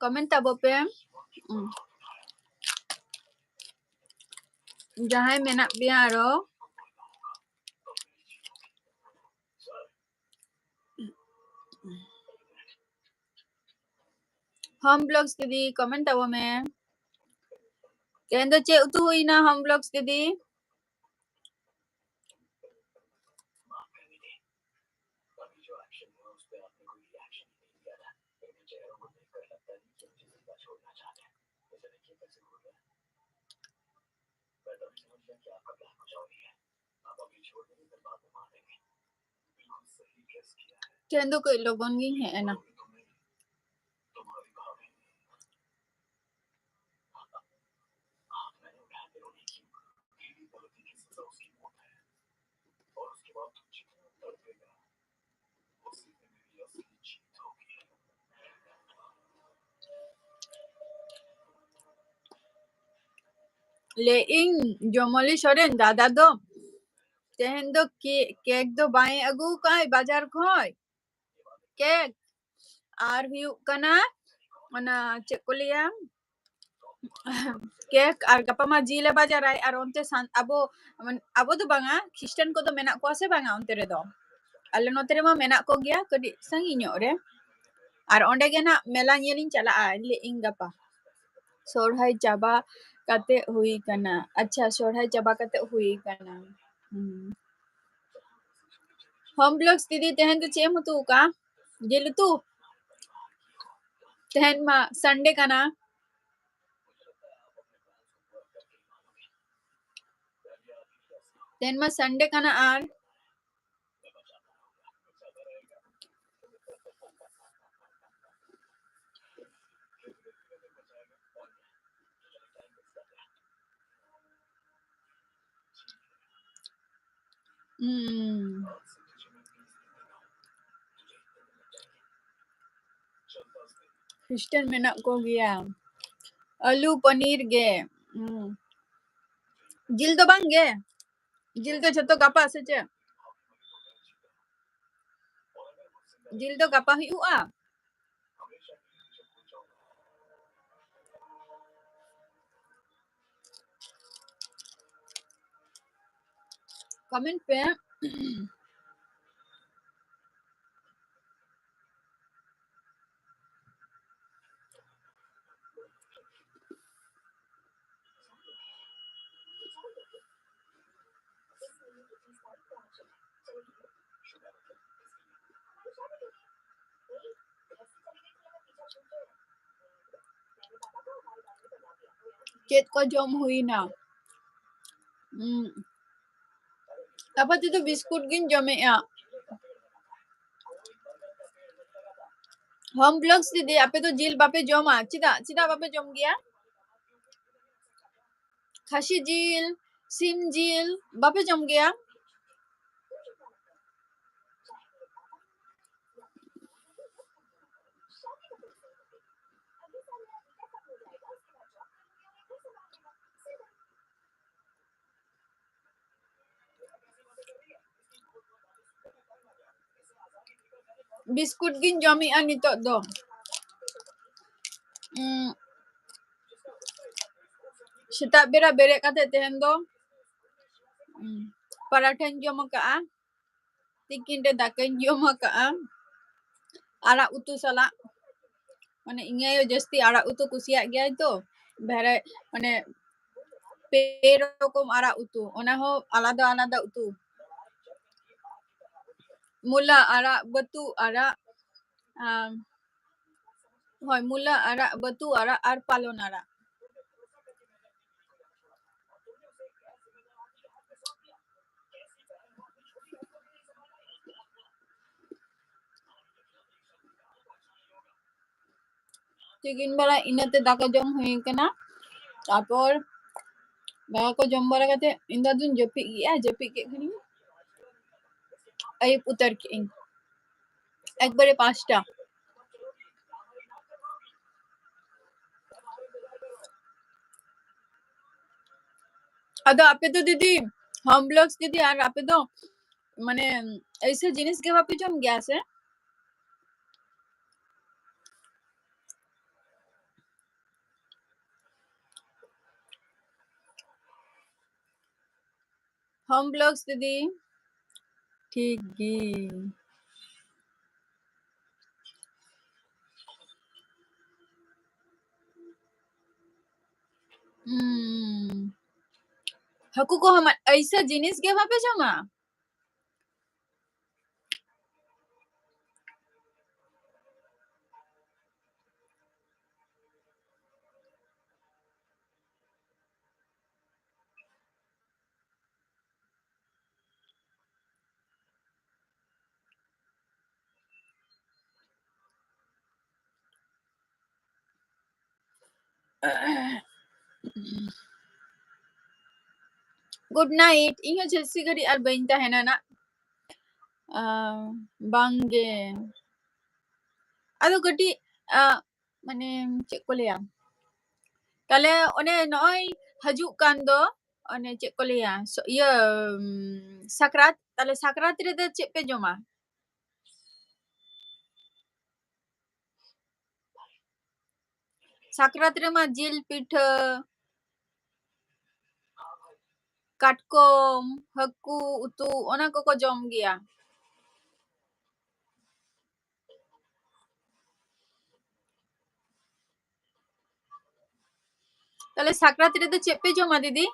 Comment ᱛᱟᱵᱚ ᱯᱮ᱾ ᱩᱸ᱾ ᱡᱟᱦᱟᱸᱭ ᱢᱮᱱᱟᱜ ᱯᱮᱭᱟ ᱟᱨᱚ᱾ Home Vlogs ᱫᱤᱫᱤ, comment ᱛᱟᱵᱚ ᱢᱮ᱾ ᱛᱮᱦᱮᱧ ᱫᱚ ᱪᱮᱫ ᱩᱛᱩ ᱦᱩᱭᱱᱟ Home Vlogs ᱫᱤᱫᱤ? ᱛᱮᱦᱮᱧ ᱫᱚ ᱠᱟᱹᱡ ᱞᱚᱜᱚᱱ ᱜᱤᱧ ᱦᱮᱡ ᱮᱱᱟ᱾ ᱞᱟᱹᱭᱮᱫ ᱟᱹᱧ, ᱡᱚᱢᱚᱞᱤ ᱥᱚᱨᱮᱱ ᱫᱟᱫᱟ ᱫᱚ ᱛᱮᱦᱮᱧ ᱫᱚ ᱠᱮ-, ᱠᱮᱠ ᱫᱚ ᱵᱟᱭ ᱟᱹᱜᱩ ᱠᱟᱜᱼᱟᱭ ᱵᱟᱡᱟᱨ ᱠᱷᱚᱡ᱾ ᱠᱮᱠ ᱟᱨ ᱦᱩᱭᱩᱜ ᱠᱟᱱᱟ ᱚᱱᱟ ᱪᱮᱫ ᱠᱚ ᱞᱟᱹᱭᱟ, ᱠᱮᱠ ᱟᱨ ᱜᱟᱯᱟ ᱢᱟ ᱡᱤᱞ ᱮ ᱵᱟᱡᱟᱨᱟᱭ᱾ ᱟᱨ ᱚᱱᱛᱮ ᱥᱟᱱ-, ᱟᱵᱚ, ᱢᱟᱱᱮ, ᱟᱵᱚ ᱫᱚ ᱵᱟᱝᱟ, ᱠᱷᱨᱤᱥᱴᱟᱱ ᱠᱚᱫᱚ ᱢᱮᱱᱟᱜ ᱠᱚᱣᱟ ᱥᱮ ᱵᱟᱝᱟ ᱚᱱᱛᱮ ᱨᱮᱫᱚ? ᱟᱞᱮ ᱱᱚᱛᱮ ᱨᱮᱢᱟ ᱢᱮᱱᱟᱜ ᱠᱚᱜᱮᱭᱟ, ᱠᱟᱹᱴᱤᱡ ᱥᱟᱺᱜᱤᱧ ᱧᱚᱜ ᱨᱮ᱾ ᱟᱨ ᱚᱸᱰᱮ ᱜᱮ ᱱᱟᱜ ᱢᱮᱞᱟ ᱧᱮᱞᱤᱧ ᱪᱟᱞᱟᱜᱼᱟ, ᱞᱟᱹᱭᱮᱫ ᱟᱹᱧ ᱜᱟᱯᱟ᱾ ᱥᱚᱨᱦᱟᱭ ᱪᱟᱵᱟ ᱠᱟᱛᱮ ᱦᱩᱭ ᱠᱟᱱᱟ᱾ ᱟᱪᱪᱷᱟ, ᱥᱚᱨᱦᱟᱭ ᱪᱟᱵᱟ ᱠᱟᱛᱮ ᱦᱩᱭ ᱠᱟᱱᱟ᱾ ᱦᱩᱸ᱾ Home Vlogs ᱫᱤᱫᱤ, ᱛᱮᱦᱮᱧ ᱫᱚ ᱪᱮᱫ ᱮᱢ ᱩᱛᱩ ᱟᱠᱟᱜᱼᱟ? ᱡᱤᱞ ᱩᱛᱩ? ᱛᱮᱦᱮᱧ ᱢᱟ Sunday ᱠᱟᱱᱟ᱾ ᱛᱮᱦᱮᱧ ᱢᱟ Sunday ᱠᱟᱱᱟ ᱟᱨ ᱦᱩᱸ᱾ ᱠᱷᱨᱤᱥᱴᱟᱱ ᱢᱮᱱᱟᱜ ᱠᱚᱜᱮᱭᱟ᱾ ᱟᱹᱞᱩ ᱯᱟᱱᱤᱨ ᱜᱮ᱾ ᱦᱩᱸ᱾ ᱡᱤᱞ ᱫᱚ ᱵᱟᱝ ᱜᱮ? ᱡᱤᱞ ᱫᱚ ᱡᱷᱚᱛᱚ ᱜᱟᱯᱟ ᱥᱮ ᱪᱮᱫ? ᱡᱤᱞ ᱫᱚ ᱜᱟᱯᱟ ᱦᱩᱭᱩᱜᱼᱟ᱾ Comment ᱯᱮ᱾ ᱪᱮᱫ ᱠᱚ ᱡᱚᱢ ᱦᱩᱭᱱᱟ? ᱩᱸ, ᱟᱯᱟᱛᱚᱛᱚ ᱵᱤᱥᱠᱩᱴ ᱜᱤᱧ ᱡᱚᱢᱮᱜᱼᱟ᱾ Home Vlogs ᱫᱤᱫᱤ, ᱟᱯᱮ ᱫᱚ ᱡᱤᱞ ᱵᱟᱯᱮ ᱡᱚᱢᱟ? ᱪᱮᱫᱟᱜ, ᱪᱮᱫᱟᱜ ᱵᱟᱯᱮ ᱡᱚᱢ ᱜᱮᱭᱟ? ᱠᱷᱟᱹᱥᱤ ᱡᱤᱞ, ᱥᱤᱢ ᱡᱤᱞ ᱵᱟᱯᱮ ᱡᱚᱢ ᱜᱮᱭᱟ? ᱵᱤᱥᱠᱩᱴ ᱜᱤᱧ ᱡᱚᱢᱮᱜᱼᱟ ᱱᱤᱛᱚᱜ ᱫᱚ᱾ ᱩᱸ, ᱥᱮᱛᱟᱜ ᱵᱮᱲᱟ ᱵᱮᱨᱮᱫ ᱠᱟᱛᱮ ᱛᱮᱦᱮᱧ ᱫᱚ, ᱩᱸ, ᱯᱟᱨᱟᱴᱷᱟᱧ ᱡᱚᱢ ᱟᱠᱟᱜᱼᱟ᱾ ᱛᱤᱠᱤᱱ ᱨᱮ ᱫᱟᱠᱟᱧ ᱡᱚᱢ ᱟᱠᱟᱜᱼᱟ᱾ ᱟᱲᱟᱜ ᱩᱛᱩ ᱥᱟᱞᱟᱜ, ᱢᱟᱱᱮ, ᱤᱧ ᱟᱭᱳ ᱡᱟᱹᱥᱛᱤ ᱟᱲᱟᱜ ᱩᱛᱩ ᱠᱩᱥᱤᱭᱟᱜ ᱜᱮᱭᱟᱭ ᱛᱚ, ᱵᱷᱮᱨᱟᱭ-, ᱢᱟᱱᱮ, ᱯᱮ ᱨᱚᱠᱚᱢ ᱟᱲᱟᱜ ᱩᱛᱩ, ᱚᱱᱟ ᱦᱚᱸ ᱟᱞᱟᱫᱟ ᱟᱞᱟᱫᱟ ᱩᱛᱩ᱾ ᱢᱩᱞᱟ ᱟᱲᱟᱜ, ᱵᱟᱹᱛᱩ ᱟᱲᱟᱜ, ᱟᱢ, ᱦᱳᱭ, ᱢᱩᱞᱟ ᱟᱲᱟᱜ, ᱵᱟᱹᱛᱩ ᱟᱲᱟᱜ ᱟᱨ ᱯᱟᱞᱚᱱ ᱟᱲᱟᱜ᱾ ᱛᱤᱠᱤᱱ ᱵᱮᱲᱟ ᱤᱱᱟᱹᱛᱮ ᱫᱟᱠᱟ ᱡᱚᱢ ᱦᱩᱭ ᱠᱟᱱᱟ᱾ ᱛᱟᱨᱯᱚᱨ ᱫᱟᱠᱟ ᱠᱚ ᱡᱚᱢ ᱵᱟᱲᱟ ᱠᱟᱛᱮ ᱤᱧ ᱫᱚ ᱟᱫᱚᱧ ᱡᱟᱹᱯᱤᱫ ᱠᱮᱜᱼᱟ, ᱡᱟᱹᱯᱤᱫ ᱠᱮᱫ ᱠᱷᱟᱱᱤᱧ ᱟᱹᱭᱩᱵ ᱩᱛᱟᱹᱨ ᱠᱮᱜᱼᱟᱹᱧ ᱮᱠᱵᱟᱨᱮ ᱯᱟᱸᱪᱴᱟ᱾ ᱟᱫᱚ ᱟᱯᱮ ᱫᱚ ᱫᱤᱫᱤ, Home Vlogs ᱫᱤᱫᱤ, ᱟᱨ ᱟᱯᱮ ᱫᱚ ᱢᱟᱱᱮ ᱮᱭᱥᱮ ᱡᱤᱱᱤᱥ ᱜᱮ ᱵᱟᱯᱮ ᱡᱚᱢ ᱜᱮᱭᱟ ᱥᱮ? Home vlogs ᱫᱤᱫᱤ᱾ ᱴᱷᱤᱠ ᱜᱮ᱾ ᱦᱩᱸ᱾ ᱦᱟᱹᱠᱩ ᱠᱚᱦᱚᱸ ᱢᱟ-, ᱟᱹᱭᱥᱟᱹ ᱡᱤᱱᱤᱥ ᱜᱮ ᱵᱟᱯᱮ ᱡᱚᱢᱟ? Good night. ᱤᱧ ᱦᱚᱸ ᱡᱟᱹᱥᱛᱤ ᱜᱷᱟᱹᱲᱤᱡ ᱟᱨ ᱵᱟᱹᱧ ᱛᱟᱦᱮᱱᱟ ᱱᱟᱜ᱾ ᱟᱸ, ᱵᱟᱝᱜᱮ᱾ ᱟᱫᱚ ᱠᱟᱹᱴᱤᱡ, ᱟᱸ, ᱢᱟᱱᱮ, ᱪᱮᱫ ᱠᱚ ᱞᱟᱹᱭᱟ? ᱛᱟᱦᱞᱮ ᱚᱱᱮ ᱱᱚᱜᱼᱚᱭ ᱦᱤᱡᱩᱜ ᱠᱟᱱ ᱫᱚ, ᱚᱱᱮ ᱪᱮᱫ ᱠᱚ ᱞᱟᱹᱭᱟ? ᱥᱚ-, ᱤᱭᱟᱹ, ᱩᱢ, ᱥᱟᱠᱨᱟᱛ᱾ ᱛᱟᱦᱞᱮ ᱥᱟᱠᱨᱟᱛ ᱨᱮᱫᱚ ᱪᱮᱫ ᱯᱮ ᱡᱚᱢᱟ? ᱥᱟᱠᱨᱟᱛ ᱨᱮᱢᱟ ᱡᱤᱞ ᱯᱤᱴᱷᱟᱹ, ᱠᱟᱴᱠᱚᱢ, ᱦᱟᱹᱠᱩ ᱩᱛᱩ, ᱚᱱᱟ ᱠᱚᱠᱚ ᱡᱚᱢ ᱜᱮᱭᱟ᱾ ᱛᱟᱦᱞᱮ ᱥᱟᱠᱨᱟᱛ ᱨᱮᱫᱚ ᱪᱮᱫ ᱯᱮ ᱡᱚᱢᱟ, ᱫᱤᱫᱤ?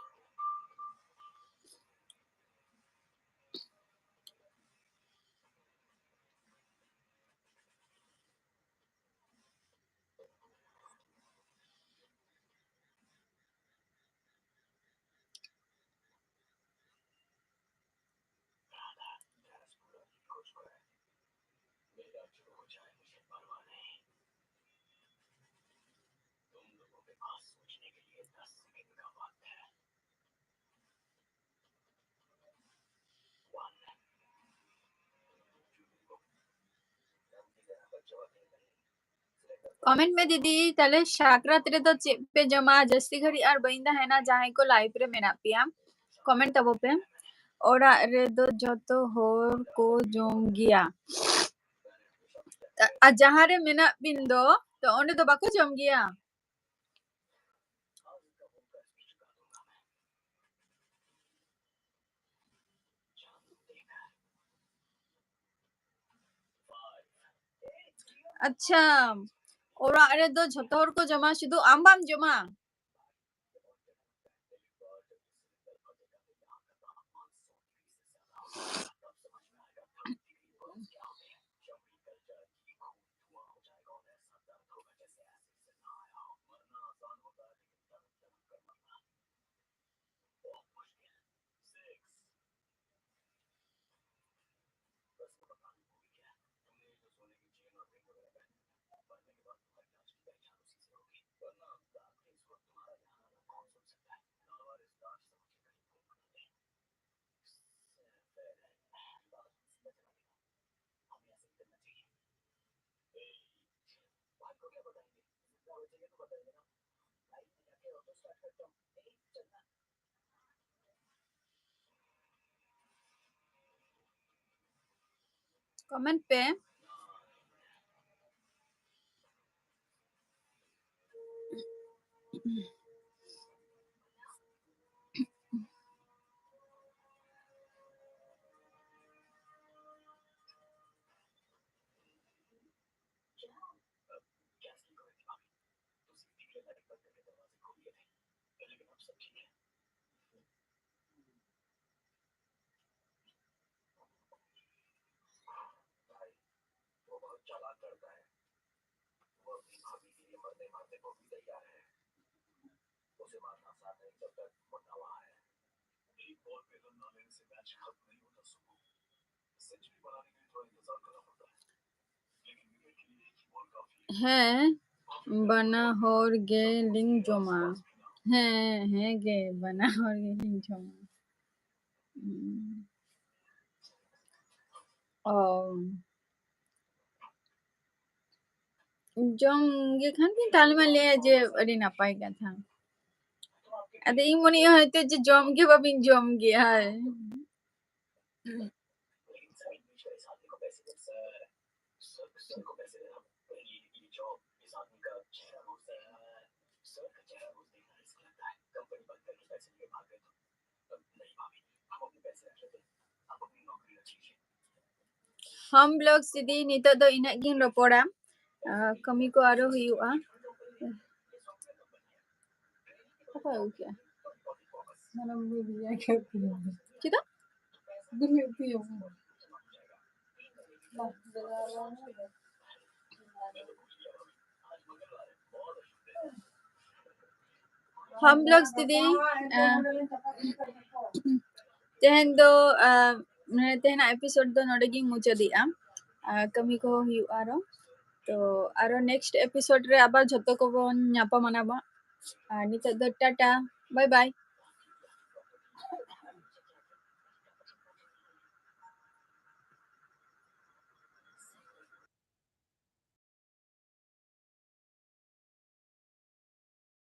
Comment ᱢᱮ ᱫᱤᱫᱤ, ᱛᱟᱦᱞᱮ ᱥᱟᱠᱨᱟᱛ ᱨᱮᱫᱚ ᱪᱮᱫ ᱯᱮ ᱡᱚᱢᱟ? ᱡᱟᱹᱥᱛᱤ ᱜᱷᱟᱹᱲᱤᱡ ᱟᱨ ᱵᱟᱹᱧ ᱛᱟᱦᱮᱱᱟ, ᱡᱟᱦᱟᱸᱭ ᱠᱚ live ᱨᱮ ᱢᱮᱱᱟᱜ ᱯᱮᱭᱟ, comment ᱛᱟᱵᱚ ᱯᱮ᱾ ᱚᱲᱟᱜ ᱨᱮᱫᱚ ᱡᱚᱛᱚ ᱦᱚᱲ ᱠᱚ ᱡᱚᱢ ᱜᱮᱭᱟ᱾ ᱟ-, ᱟᱨ ᱡᱟᱦᱟᱸ ᱨᱮ ᱢᱮᱱᱟᱜ ᱵᱤᱱ ᱫᱚ, ᱛᱚ ᱚᱸᱰᱮ ᱫᱚ ᱵᱟᱠᱚ ᱡᱚᱢ ᱜᱮᱭᱟ? ᱟᱪᱪᱷᱟ, ᱚᱲᱟᱜ ᱨᱮᱫᱚ ᱡᱷᱚᱛᱚ ᱦᱚᱲ ᱠᱚ ᱡᱚᱢᱟ, ᱥᱩᱫᱷᱩ ᱟᱢ ᱵᱟᱢ ᱡᱚᱢᱟ? Comment ᱯᱮ᱾ ᱦᱮᱸ, ᱵᱟᱱᱟ ᱦᱚᱲ ᱜᱮᱞᱤᱧ ᱡᱚᱢᱟ᱾ ᱦᱮᱸ, ᱦᱮᱸ ᱜᱮ, ᱵᱟᱱᱟ ᱦᱚᱲ ᱜᱮᱞᱤᱧ ᱡᱚᱢᱟ᱾ ᱩᱸ᱾ ᱚ᱾ ᱡᱚᱢ ᱜᱮ ᱠᱷᱟᱱ ᱵᱤᱱ, ᱛᱟᱦᱞᱮ ᱢᱟ ᱞᱟᱹᱭᱟ ᱡᱮ ᱟᱹᱰᱤ ᱱᱟᱯᱟᱭ ᱠᱟᱛᱷᱟ᱾ ᱟᱫᱚ ᱤᱧ ᱢᱚᱱᱮᱭᱟ ᱦᱚᱭᱛᱳ ᱡᱮ ᱡᱚᱢ ᱜᱮ ᱵᱟᱵᱤᱱ ᱡᱚᱢ ᱜᱮᱭᱟ, ᱦᱳᱭ᱾ Home vlogs ᱫᱤᱫᱤ, ᱱᱤᱛᱚᱜ ᱫᱚ ᱤᱱᱟᱹᱜ ᱜᱤᱧ ᱨᱚᱯᱚᱲᱟ᱾ ᱠᱟᱹᱢᱤ ᱠᱚ ᱟᱨᱚ ᱦᱩᱭᱩᱜᱼᱟ᱾ ᱚᱠᱚᱭ ᱟᱹᱜᱩ ᱠᱮᱜᱼᱟ? ᱪᱮᱫᱟᱜ? Home vlogs ᱫᱤᱫᱤ, ᱛᱮᱦᱮᱧ ᱫᱚ ᱢᱟᱱᱮ ᱛᱮᱦᱮᱧᱟᱜ ᱮᱯᱤᱥᱳᱰ ᱫᱚ ᱱᱚᱰᱮ ᱜᱤᱧ ᱢᱩᱪᱟᱹᱫᱮᱜᱼᱟ᱾ ᱠᱟᱹᱢᱤ ᱠᱚᱦᱚᱸ ᱦᱩᱭᱩᱜᱼᱟ ᱟᱨᱚ᱾ ᱛᱚ ᱟᱨᱚ ᱱᱮᱠᱥᱴ ᱮᱯᱤᱥᱳᱰ ᱨᱮ ᱟᱵᱟᱨ ᱡᱷᱚᱛᱚ ᱠᱚᱵᱚᱱ ᱧᱟᱯᱟᱢᱟ ᱱᱟᱵᱚ᱾ ᱟᱨ ᱱᱤᱛᱚᱜ ᱫᱚ ᱴᱟᱴᱟ, ᱵᱟᱭ ᱵᱟᱭ᱾